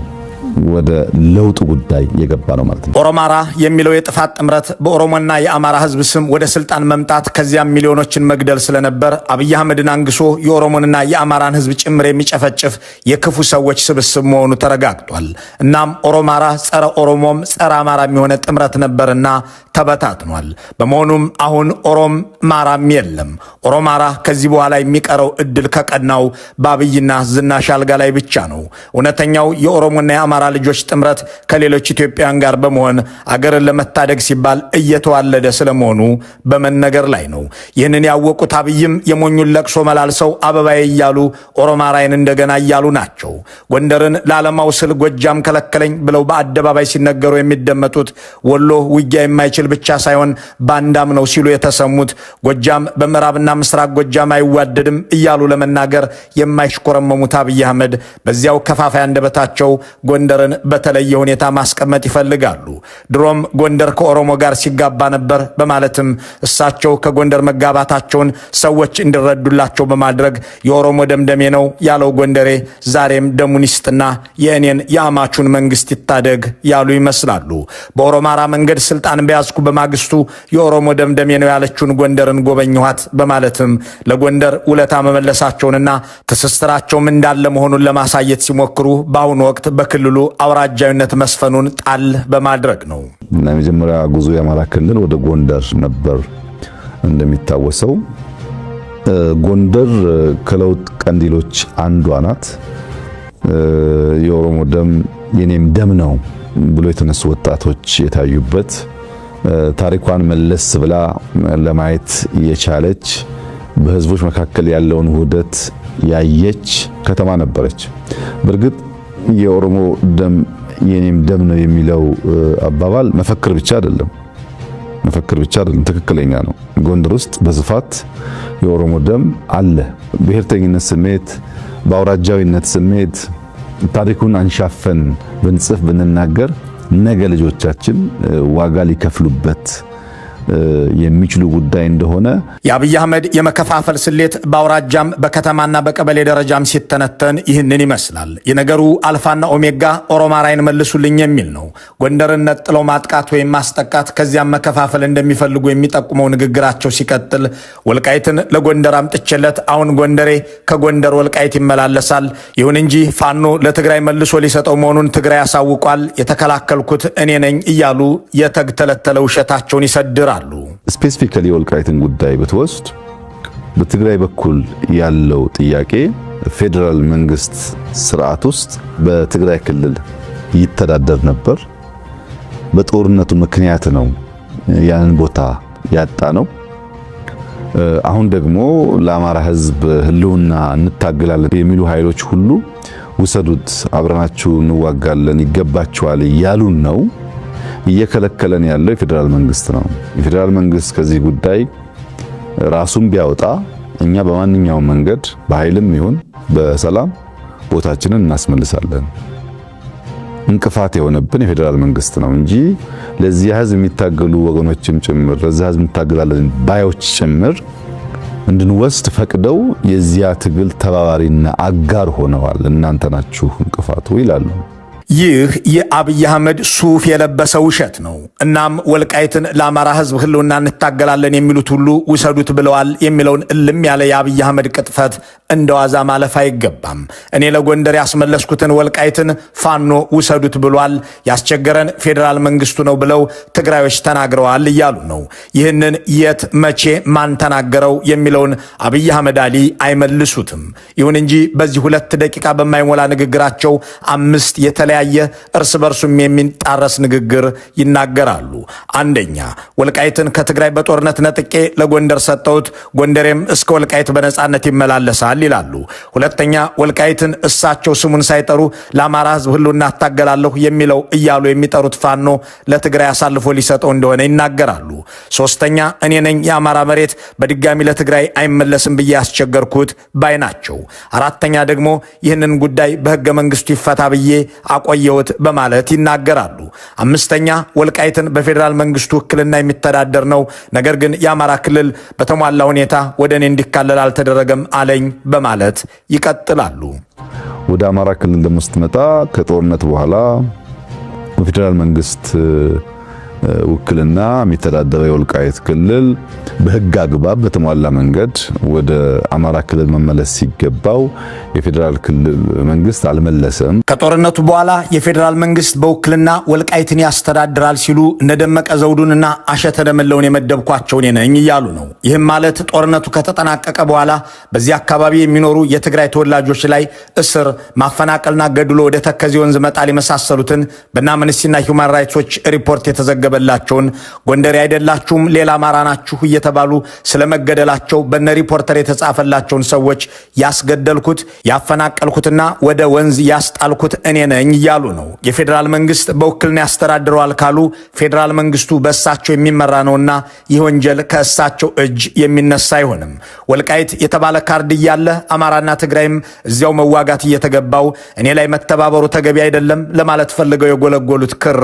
ወደ ለውጡ ጉዳይ የገባ ነው ማለት ነው። ኦሮማራ የሚለው የጥፋት ጥምረት በኦሮሞና የአማራ ሕዝብ ስም ወደ ስልጣን መምጣት፣ ከዚያም ሚሊዮኖችን መግደል ስለነበር አብይ አህመድን አንግሶ የኦሮሞንና የአማራን ሕዝብ ጭምር የሚጨፈጭፍ የክፉ ሰዎች ስብስብ መሆኑ ተረጋግጧል። እናም ኦሮማራ ጸረ ኦሮሞም ጸረ አማራም የሆነ ጥምረት ነበርና ተበታትኗል። በመሆኑም አሁን ኦሮም ማራም የለም። ኦሮማራ ከዚህ በኋላ የሚቀረው እድል ከቀናው በአብይና ዝናሽ አልጋ ላይ ብቻ ነው። እውነተኛው የኦሮሞና የአማራ ልጆች ጥምረት ከሌሎች ኢትዮጵያውያን ጋር በመሆን አገርን ለመታደግ ሲባል እየተዋለደ ስለመሆኑ በመነገር ላይ ነው። ይህንን ያወቁት አብይም የሞኙን ለቅሶ መላልሰው አበባዬ እያሉ ኦሮማራይን እንደገና እያሉ ናቸው። ጎንደርን ላለማው ስል ጎጃም ከለከለኝ ብለው በአደባባይ ሲነገሩ የሚደመጡት፣ ወሎ ውጊያ የማይችል ብቻ ሳይሆን ባንዳም ነው ሲሉ የተሰሙት፣ ጎጃም በምዕራብና ምስራቅ ጎጃም አይዋደድም እያሉ ለመናገር የማይሽኮረመሙት አብይ አህመድ በዚያው ከፋፋይ አንደበታቸው ጎንደርን በተለየ ሁኔታ ማስቀመጥ ይፈልጋሉ። ድሮም ጎንደር ከኦሮሞ ጋር ሲጋባ ነበር በማለትም እሳቸው ከጎንደር መጋባታቸውን ሰዎች እንዲረዱላቸው በማድረግ የኦሮሞ ደም ደሜ ነው ያለው ጎንደሬ ዛሬም ደሙን ይስጥና የእኔን የአማቹን መንግስት ይታደግ ያሉ ይመስላሉ። በኦሮማራ መንገድ ስልጣን በያዝኩ በማግስቱ የኦሮሞ ደም ደሜ ነው ያለችውን ጎንደርን ጎበኘኋት በማለትም ለጎንደር ውለታ መመለሳቸውንና ትስስራቸውም እንዳለ መሆኑን ለማሳየት ሲሞክሩ በአሁኑ ወቅት በክልሉ አውራጃዊነት መስፈኑን ጣል በማድረግ ነው። እና የመጀመሪያ ጉዞ የአማራ ክልል ወደ ጎንደር ነበር። እንደሚታወሰው ጎንደር ከለውጥ ቀንዲሎች አንዷ ናት። የኦሮሞ ደም የኔም ደም ነው ብሎ የተነሱ ወጣቶች የታዩበት፣ ታሪኳን መለስ ብላ ለማየት የቻለች፣ በህዝቦች መካከል ያለውን ውህደት ያየች ከተማ ነበረች። በእርግጥ የኦሮሞ ደም የኔም ደም ነው የሚለው አባባል መፈክር ብቻ አይደለም፣ መፈክር ብቻ አይደለም፣ ትክክለኛ ነው። ጎንደር ውስጥ በስፋት የኦሮሞ ደም አለ። ብሔርተኝነት ስሜት፣ በአውራጃዊነት ስሜት ታሪኩን አንሻፈን ብንጽፍ ብንናገር ነገ ልጆቻችን ዋጋ ሊከፍሉበት የሚችሉ ጉዳይ እንደሆነ የአብይ አህመድ የመከፋፈል ስሌት በአውራጃም በከተማና በቀበሌ ደረጃም ሲተነተን ይህንን ይመስላል። የነገሩ አልፋና ኦሜጋ ኦሮማራይን መልሱልኝ የሚል ነው። ጎንደርን ነጥለው ማጥቃት ወይም ማስጠቃት ከዚያም መከፋፈል እንደሚፈልጉ የሚጠቁመው ንግግራቸው ሲቀጥል ወልቃይትን ለጎንደር አምጥቼለት አሁን ጎንደሬ ከጎንደር ወልቃይት ይመላለሳል። ይሁን እንጂ ፋኖ ለትግራይ መልሶ ሊሰጠው መሆኑን ትግራይ አሳውቋል። የተከላከልኩት እኔ ነኝ እያሉ የተግተለተለ ውሸታቸውን ይሰድራሉ። Specifically የወልቃይትን ጉዳይ ብትወስድ በትግራይ በኩል ያለው ጥያቄ ፌዴራል መንግስት ስርዓት ውስጥ በትግራይ ክልል ይተዳደር ነበር። በጦርነቱ ምክንያት ነው ያንን ቦታ ያጣ ነው። አሁን ደግሞ ለአማራ ሕዝብ ህልውና እንታገላለን የሚሉ ኃይሎች ሁሉ ውሰዱት፣ አብረናችሁ እንዋጋለን፣ ይገባችኋል እያሉን ነው። እየከለከለን ያለው የፌዴራል መንግስት ነው። የፌዴራል መንግስት ከዚህ ጉዳይ ራሱን ቢያወጣ እኛ በማንኛውም መንገድ በኃይልም ይሁን በሰላም ቦታችንን እናስመልሳለን። እንቅፋት የሆነብን የፌዴራል መንግስት ነው እንጂ ለዚህ ህዝብ የሚታገሉ ወገኖችም ጭምር፣ ለዚህ ህዝብ እንታገላለን ባዮች ጭምር እንድንወስድ ፈቅደው የዚያ ትግል ተባባሪና አጋር ሆነዋል። እናንተ ናችሁ እንቅፋቱ ይላሉ። ይህ የአብይ አህመድ ሱፍ የለበሰ ውሸት ነው። እናም ወልቃይትን ለአማራ ህዝብ ህልውና እንታገላለን የሚሉት ሁሉ ውሰዱት ብለዋል የሚለውን እልም ያለ የአብይ አህመድ ቅጥፈት እንደ ዋዛ ማለፍ አይገባም። እኔ ለጎንደር ያስመለስኩትን ወልቃይትን ፋኖ ውሰዱት ብሏል፣ ያስቸገረን ፌዴራል መንግስቱ ነው ብለው ትግራዮች ተናግረዋል እያሉ ነው። ይህንን የት፣ መቼ፣ ማን ተናገረው የሚለውን አብይ አህመድ አሊ አይመልሱትም። ይሁን እንጂ በዚህ 2 ደቂቃ በማይሞላ ንግግራቸው አምስት የተለያየ እርስ በርሱም የሚጣረስ ንግግር ይናገራሉ። አንደኛ፣ ወልቃይትን ከትግራይ በጦርነት ነጥቄ ለጎንደር ሰጠሁት፣ ጎንደሬም እስከ ወልቃይት በነጻነት ይመላለሳል ይላሉ። ሁለተኛ፣ ወልቃይትን እሳቸው ስሙን ሳይጠሩ ለአማራ ሕዝብ ህልውና እታገላለሁ የሚለው እያሉ የሚጠሩት ፋኖ ለትግራይ አሳልፎ ሊሰጠው እንደሆነ ይናገራሉ። ሶስተኛ፣ እኔ ነኝ የአማራ መሬት በድጋሚ ለትግራይ አይመለስም ብዬ ያስቸገርኩት ባይ ናቸው። አራተኛ ደግሞ ይህንን ጉዳይ በህገ መንግስቱ ይፈታ ብዬ አቆየሁት በማለት ይናገራሉ። አምስተኛ፣ ወልቃይትን በፌዴራል መንግስቱ ውክልና የሚተዳደር ነው፣ ነገር ግን የአማራ ክልል በተሟላ ሁኔታ ወደ እኔ እንዲካለል አልተደረገም አለኝ በማለት ይቀጥላሉ። ወደ አማራ ክልል ደግሞ ስትመጣ ከጦርነት በኋላ በፌዴራል መንግስት ውክልና የሚተዳደረው የወልቃይት ክልል በህግ አግባብ በተሟላ መንገድ ወደ አማራ ክልል መመለስ ሲገባው የፌዴራል ክልል መንግስት አልመለሰም። ከጦርነቱ በኋላ የፌዴራል መንግስት በውክልና ወልቃይትን ያስተዳድራል ሲሉ እነ ደመቀ ዘውዱንና አሸተ ደምለውን የመደብኳቸው እኔ ነኝ እያሉ ነው። ይህም ማለት ጦርነቱ ከተጠናቀቀ በኋላ በዚህ አካባቢ የሚኖሩ የትግራይ ተወላጆች ላይ እስር፣ ማፈናቀልና ገድሎ ወደ ተከዜ ወንዝ መጣል የመሳሰሉትን በእነ አምነስቲና ሂውማን ራይትስ ዎች ሪፖርት የተዘገበላቸውን፣ ጎንደሬ አይደላችሁም ሌላ አማራ ናችሁ እየተባሉ ስለመገደላቸው በነ ሪፖርተር የተጻፈላቸውን ሰዎች ያስገደልኩት፣ ያፈናቀልኩትና ወደ ወንዝ ያስጣልኩት እኔ ነኝ እያሉ ነው። የፌዴራል መንግስት በውክልና ያስተዳድረዋል ካሉ ፌዴራል መንግስቱ በእሳቸው የሚመራ ነውና ይህ ወንጀል ከእሳቸው እጅ የሚነሳ አይሆንም። ወልቃይት የተባለ ካርድ እያለ አማራና ትግራይም እዚያው መዋጋት እየተገባው እኔ ላይ መተባበሩ ተገቢ አይደለም ለማለት ፈልገው የጎለጎሉት ክር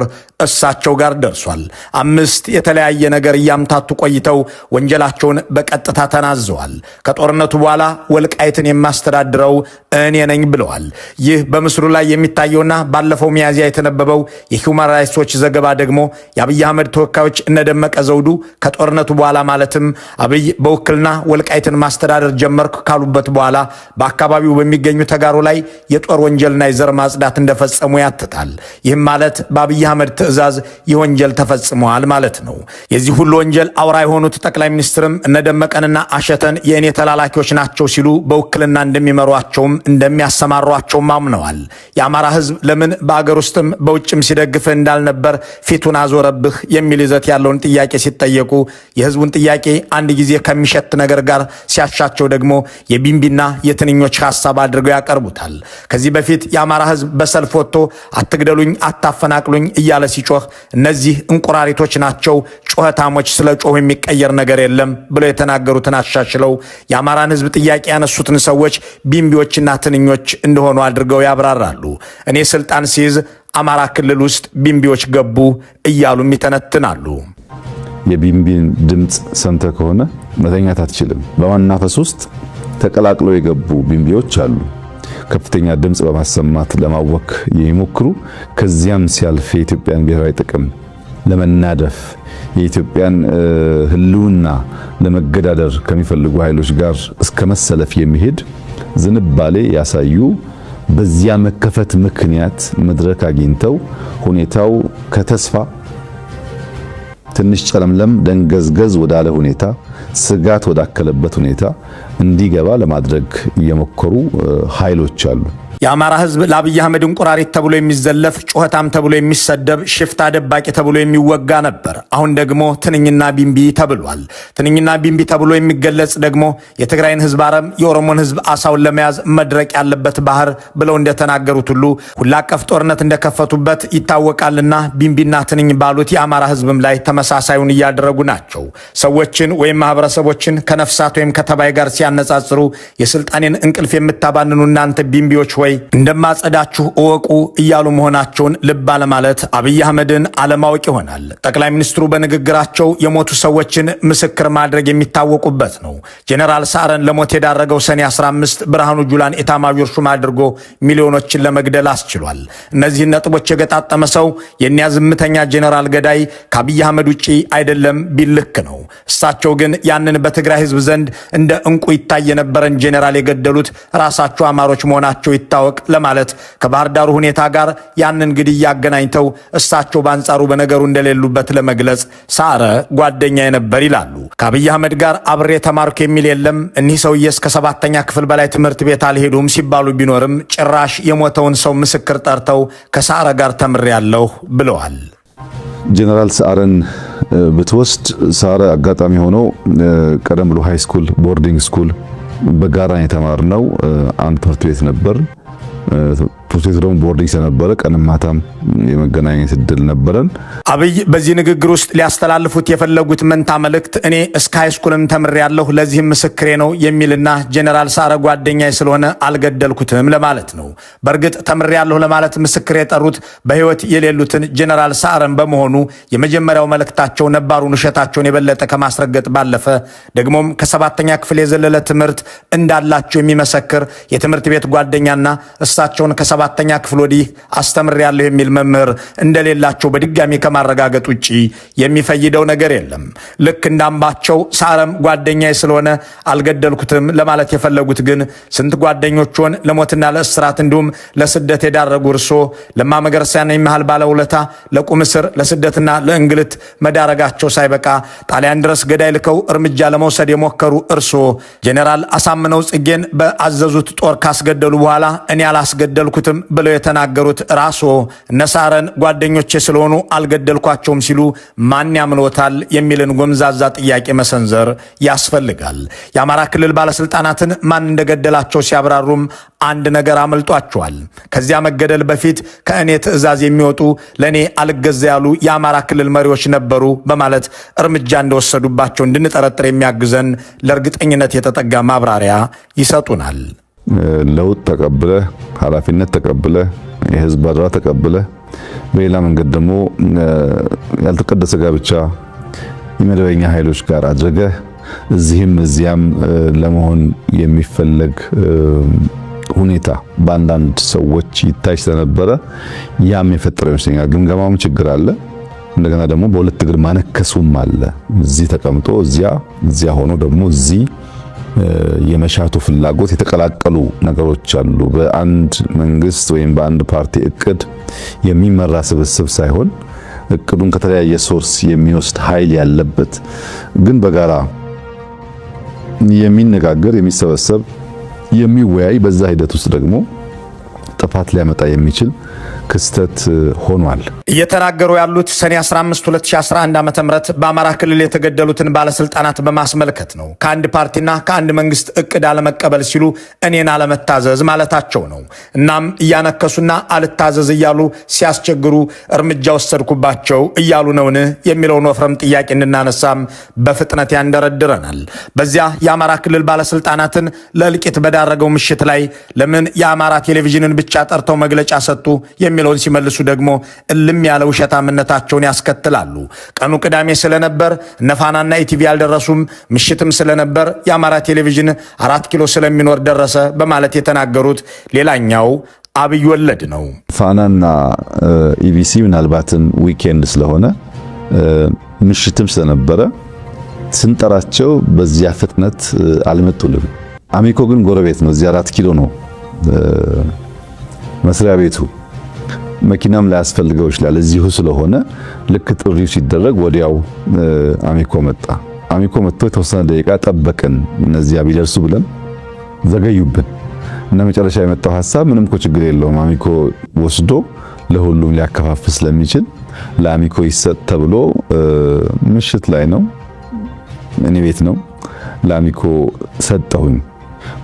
እሳቸው ጋር ደርሷል። አምስት የተለያየ ነገር እያምታቱ ቆይተው ወንጀላቸውን በቀጥታ ተናዘዋል። ከጦርነቱ በኋላ ወልቃይትን የማስተዳድረው እኔ ነኝ ብለዋል። ይህ በምስሉ ላይ የሚታየውና ባለፈው ሚያዝያ የተነበበው የሂውማን ራይትስ ዎች ዘገባ ደግሞ የአብይ አህመድ ተወካዮች እነደመቀ ዘውዱ ከጦርነቱ በኋላ፣ ማለትም አብይ በውክልና ወልቃይትን ማስተዳደር ጀመርኩ ካሉበት በኋላ፣ በአካባቢው በሚገኙ ተጋሩ ላይ የጦር ወንጀልና የዘር ማጽዳት እንደፈጸሙ ያትታል። ይህም ማለት በአብይ አህመድ ትዕዛዝ ይህ ወንጀል ተፈጽመዋል ማለት ነው። የዚህ ሁሉ ወንጀል አውራ የሆኑት ጠቅላይ ሚኒስትርም እነደመቀንና አሸተን የእኔ ተላላኪዎች ናቸው ሲሉ በውክልና እንደሚመሯቸውም እንደሚያሰማሯቸውም አምነዋል። የአማራ ሕዝብ ለምን በአገር ውስጥም በውጭም ሲደግፍህ እንዳልነበር ፊቱን አዞረብህ የሚል ይዘት ያለውን ጥያቄ ሲጠየቁ የሕዝቡን ጥያቄ አንድ ጊዜ ከሚሸት ነገር ጋር ሲያሻቸው ደግሞ የቢምቢና የትንኞች ሀሳብ አድርገው ያቀርቡታል። ከዚህ በፊት የአማራ ሕዝብ በሰልፍ ወጥቶ አትግደሉኝ፣ አታፈናቅሉኝ እያለ ሲጮህ እነዚህ እንቁራሪቶች ናቸው፣ ጩኸታሞች፣ ስለ ጮሁ የሚቀየር ነገር የለም ብለው የተናገሩትን አሻሽለው የአማራን ሕዝብ ጥያቄ ያነሱትን ሰዎች ቢምቢዎችና ትንኞች እንደሆኑ አድርገው ያብራራሉ። እኔ ስልጣን ስይዝ አማራ ክልል ውስጥ ቢምቢዎች ገቡ እያሉም ይተነትናሉ። የቢምቢን ድምፅ ሰምተህ ከሆነ መተኛት አትችልም። በማናፈስ ውስጥ ተቀላቅለው የገቡ ቢምቢዎች አሉ። ከፍተኛ ድምፅ በማሰማት ለማወክ የሚሞክሩ፣ ከዚያም ሲያልፍ የኢትዮጵያን ብሔራዊ ጥቅም ለመናደፍ፣ የኢትዮጵያን ሕልውና ለመገዳደር ከሚፈልጉ ኃይሎች ጋር እስከ መሰለፍ የሚሄድ ዝንባሌ ያሳዩ፣ በዚያ መከፈት ምክንያት መድረክ አግኝተው ሁኔታው ከተስፋ ትንሽ ጨለምለም ደንገዝገዝ ወዳለ ሁኔታ፣ ስጋት ወዳከለበት ሁኔታ እንዲገባ ለማድረግ እየሞከሩ ኃይሎች አሉ። የአማራ ህዝብ ለአብይ አህመድ እንቁራሪት ተብሎ የሚዘለፍ፣ ጩኸታም ተብሎ የሚሰደብ፣ ሽፍታ ደባቂ ተብሎ የሚወጋ ነበር። አሁን ደግሞ ትንኝና ቢምቢ ተብሏል። ትንኝና ቢምቢ ተብሎ የሚገለጽ ደግሞ የትግራይን ህዝብ አረም፣ የኦሮሞን ህዝብ አሳውን ለመያዝ መድረቅ ያለበት ባህር ብለው እንደተናገሩት ሁሉ ሁሉ አቀፍ ጦርነት እንደከፈቱበት ይታወቃልና ቢምቢና ትንኝ ባሉት የአማራ ህዝብም ላይ ተመሳሳዩን እያደረጉ ናቸው። ሰዎችን ወይም ማህበረሰቦችን ከነፍሳት ወይም ከተባይ ጋር ሲያነጻጽሩ የስልጣኔን እንቅልፍ የምታባንኑ እናንተ ቢምቢዎች ወይ እንደማጸዳችሁ እወቁ እያሉ መሆናቸውን ልብ አለማለት አብይ አህመድን አለማወቅ ይሆናል። ጠቅላይ ሚኒስትሩ በንግግራቸው የሞቱ ሰዎችን ምስክር ማድረግ የሚታወቁበት ነው። ጄኔራል ሰዓረን ለሞት የዳረገው ሰኔ 15 ብርሃኑ ጁላን ኤታማዦር ሹም አድርጎ ሚሊዮኖችን ለመግደል አስችሏል። እነዚህን ነጥቦች የገጣጠመ ሰው የእኒያ ዝምተኛ ጄኔራል ገዳይ ከአብይ አህመድ ውጪ አይደለም ቢል ልክ ነው። እሳቸው ግን ያንን በትግራይ ህዝብ ዘንድ እንደ እንቁ ይታይ የነበረን ጄኔራል የገደሉት ራሳቸው አማሮች መሆናቸው ይታወቅ ለማለት ከባህር ዳሩ ሁኔታ ጋር ያንን ግድያ አገናኝተው እሳቸው በአንጻሩ በነገሩ እንደሌሉበት ለመግለጽ ሰዓረ ጓደኛ ነበር ይላሉ። ከአብይ አህመድ ጋር አብሬ ተማርኩ የሚል የለም። እኒህ ሰውዬ እስከ ሰባተኛ ክፍል በላይ ትምህርት ቤት አልሄዱም ሲባሉ ቢኖርም ጭራሽ የሞተውን ሰው ምስክር ጠርተው ከሰዓረ ጋር ተምሬያለሁ ብለዋል። ጀነራል ሰዓረን ብትወስድ፣ ሰዓረ አጋጣሚ ሆኖ ቀደም ብሎ high school፣ boarding school በጋራ የተማርነው አንድ ትምህርት ቤት ነበር። ትምህርት ቤቱ ደግሞ boarding ስለነበረ ቀንም ማታም የመገናኘት እድል ነበረን። አብይ በዚህ ንግግር ውስጥ ሊያስተላልፉት የፈለጉት መንታ መልእክት እኔ እስከ high school ም ተምሬያለሁ ለዚህም ምስክሬ ነው የሚልና ጄኔራል ሰዓረ ጓደኛዬ ስለሆነ አልገደልኩትም ለማለት ነው። በእርግጥ ተምሬያለሁ ለማለት ምስክር የጠሩት በሕይወት የሌሉትን ጄኔራል ሰዓረን በመሆኑ የመጀመሪያው መልእክታቸው ነባሩን ውሸታቸውን የበለጠ ከማስረገጥ ባለፈ ደግሞም ከሰባተኛ ክፍል የዘለለ ትምህርት እንዳላቸው የሚመሰክር የትምህርት ቤት ጓደኛና እሳቸውን ከሰባተኛ ክፍል ወዲህ አስተምሬያለሁ የሚል መምህር እንደሌላቸው በድጋሚ ከማረጋገጥ ውጪ የሚፈይደው ነገር የለም። ልክ እንዳምባቸው ሳረም ጓደኛዬ ስለሆነ አልገደልኩትም ለማለት የፈለጉት ግን ስንት ጓደኞችዎን ለሞትና ለእስራት እንዲሁም ለስደት የዳረጉ እርሶ ለማ መገርሳን የሚያህል ባለውለታ ለቁም እስር፣ ለስደትና ለእንግልት መዳረጋቸው ሳይበቃ ጣሊያን ድረስ ገዳይ ልከው እርምጃ ለመውሰድ የሞከሩ እርሶ ጄኔራል አሳምነው ጽጌን በአዘዙት ጦር ካስገደሉ በኋላ እኔ አላስገደልኩትም ብለው የተናገሩት ራስዎ እነሳረን ጓደኞቼ ስለሆኑ አልገደልኳቸውም ሲሉ ማን ያምኖታል የሚልን ጎምዛዛ ጥያቄ መሰንዘር ያስፈልጋል። የአማራ ክልል ባለስልጣናትን ማን እንደገደላቸው ሲያብራሩም አንድ ነገር አመልጧቸዋል። ከዚያ መገደል በፊት ከእኔ ትዕዛዝ የሚወጡ፣ ለእኔ አልገዛ ያሉ የአማራ ክልል መሪዎች ነበሩ በማለት እርምጃ እንደወሰዱባቸው እንድንጠረጥር የሚያግዘን ለእርግጠኝነት የተጠጋ ማብራሪያ ይሰጡናል። ለውጥ ተቀብለህ፣ ኃላፊነት ተቀብለህ፣ የህዝብ አደራ ተቀብለህ፣ በሌላ መንገድ ደግሞ ያልተቀደሰ ጋብቻ የመደበኛ ኃይሎች ጋር አድርገህ እዚህም እዚያም ለመሆን የሚፈለግ ሁኔታ በአንዳንድ ሰዎች ይታይ ስለነበረ ያም የፈጠረው ይመስለኛል። ግምገማውም ችግር አለ። እንደገና ደግሞ በሁለት እግር ማነከሱም አለ። እዚህ ተቀምጦ እዚያ፣ እዚያ ሆኖ ደግሞ እዚህ የመሻቱ ፍላጎት የተቀላቀሉ ነገሮች አሉ። በአንድ መንግስት ወይም በአንድ ፓርቲ እቅድ የሚመራ ስብስብ ሳይሆን እቅዱን ከተለያየ source የሚወስድ ኃይል ያለበት፣ ግን በጋራ የሚነጋገር፣ የሚሰበሰብ፣ የሚወያይ፣ በዛ ሂደት ውስጥ ደግሞ ጥፋት ሊያመጣ የሚችል ክስተት ሆኗል። እየተናገሩ ያሉት ሰኔ 15 2011 ዓ.ም በአማራ ክልል የተገደሉትን ባለስልጣናት በማስመልከት ነው። ከአንድ ፓርቲና ከአንድ መንግስት እቅድ አለመቀበል ሲሉ እኔን አለመታዘዝ ማለታቸው ነው። እናም እያነከሱና አልታዘዝ እያሉ ሲያስቸግሩ እርምጃ ወሰድኩባቸው እያሉ ነውን የሚለውን ወፍረም ጥያቄ እንድናነሳም በፍጥነት ያንደረድረናል። በዚያ የአማራ ክልል ባለስልጣናትን ለእልቂት በዳረገው ምሽት ላይ ለምን የአማራ ቴሌቪዥንን ብቻ ጠርተው መግለጫ ሰጡ የሚለውን ሲመልሱ ደግሞ እልም ያለ ውሸታምነታቸውን ያስከትላሉ። ቀኑ ቅዳሜ ስለነበር እነ ፋናና ኢቲቪ አልደረሱም፣ ምሽትም ስለነበር የአማራ ቴሌቪዥን 4 ኪሎ ስለሚኖር ደረሰ በማለት የተናገሩት ሌላኛው አብይ ወለድ ነው። ፋናና ኢቢሲ ምናልባትም weekend ስለሆነ፣ ምሽትም ስለነበረ ስንጠራቸው በዚያ ፍጥነት አልመጡልንም። አሚኮ ግን ጎረቤት ነው። እዚህ 4 ኪሎ ነው መስሪያ ቤቱ። መኪናም ላያስፈልገው ይችላል። እዚሁ ስለሆነ ልክ ጥሪው ሲደረግ ወዲያው አሚኮ መጣ። አሚኮ መጥቶ የተወሰነ ደቂቃ ጠበቅን፣ እነዚያ ቢደርሱ ብለን፣ ዘገዩብን እና መጨረሻ የመጣው ሀሳብ ምንም እኮ ችግር የለውም፣ አሚኮ ወስዶ ለሁሉም ሊያከፋፍል ስለሚችል ለአሚኮ ይሰጥ ተብሎ ምሽት ላይ ነው፣ እኔ ቤት ነው፣ ለአሚኮ ሰጠሁኝ።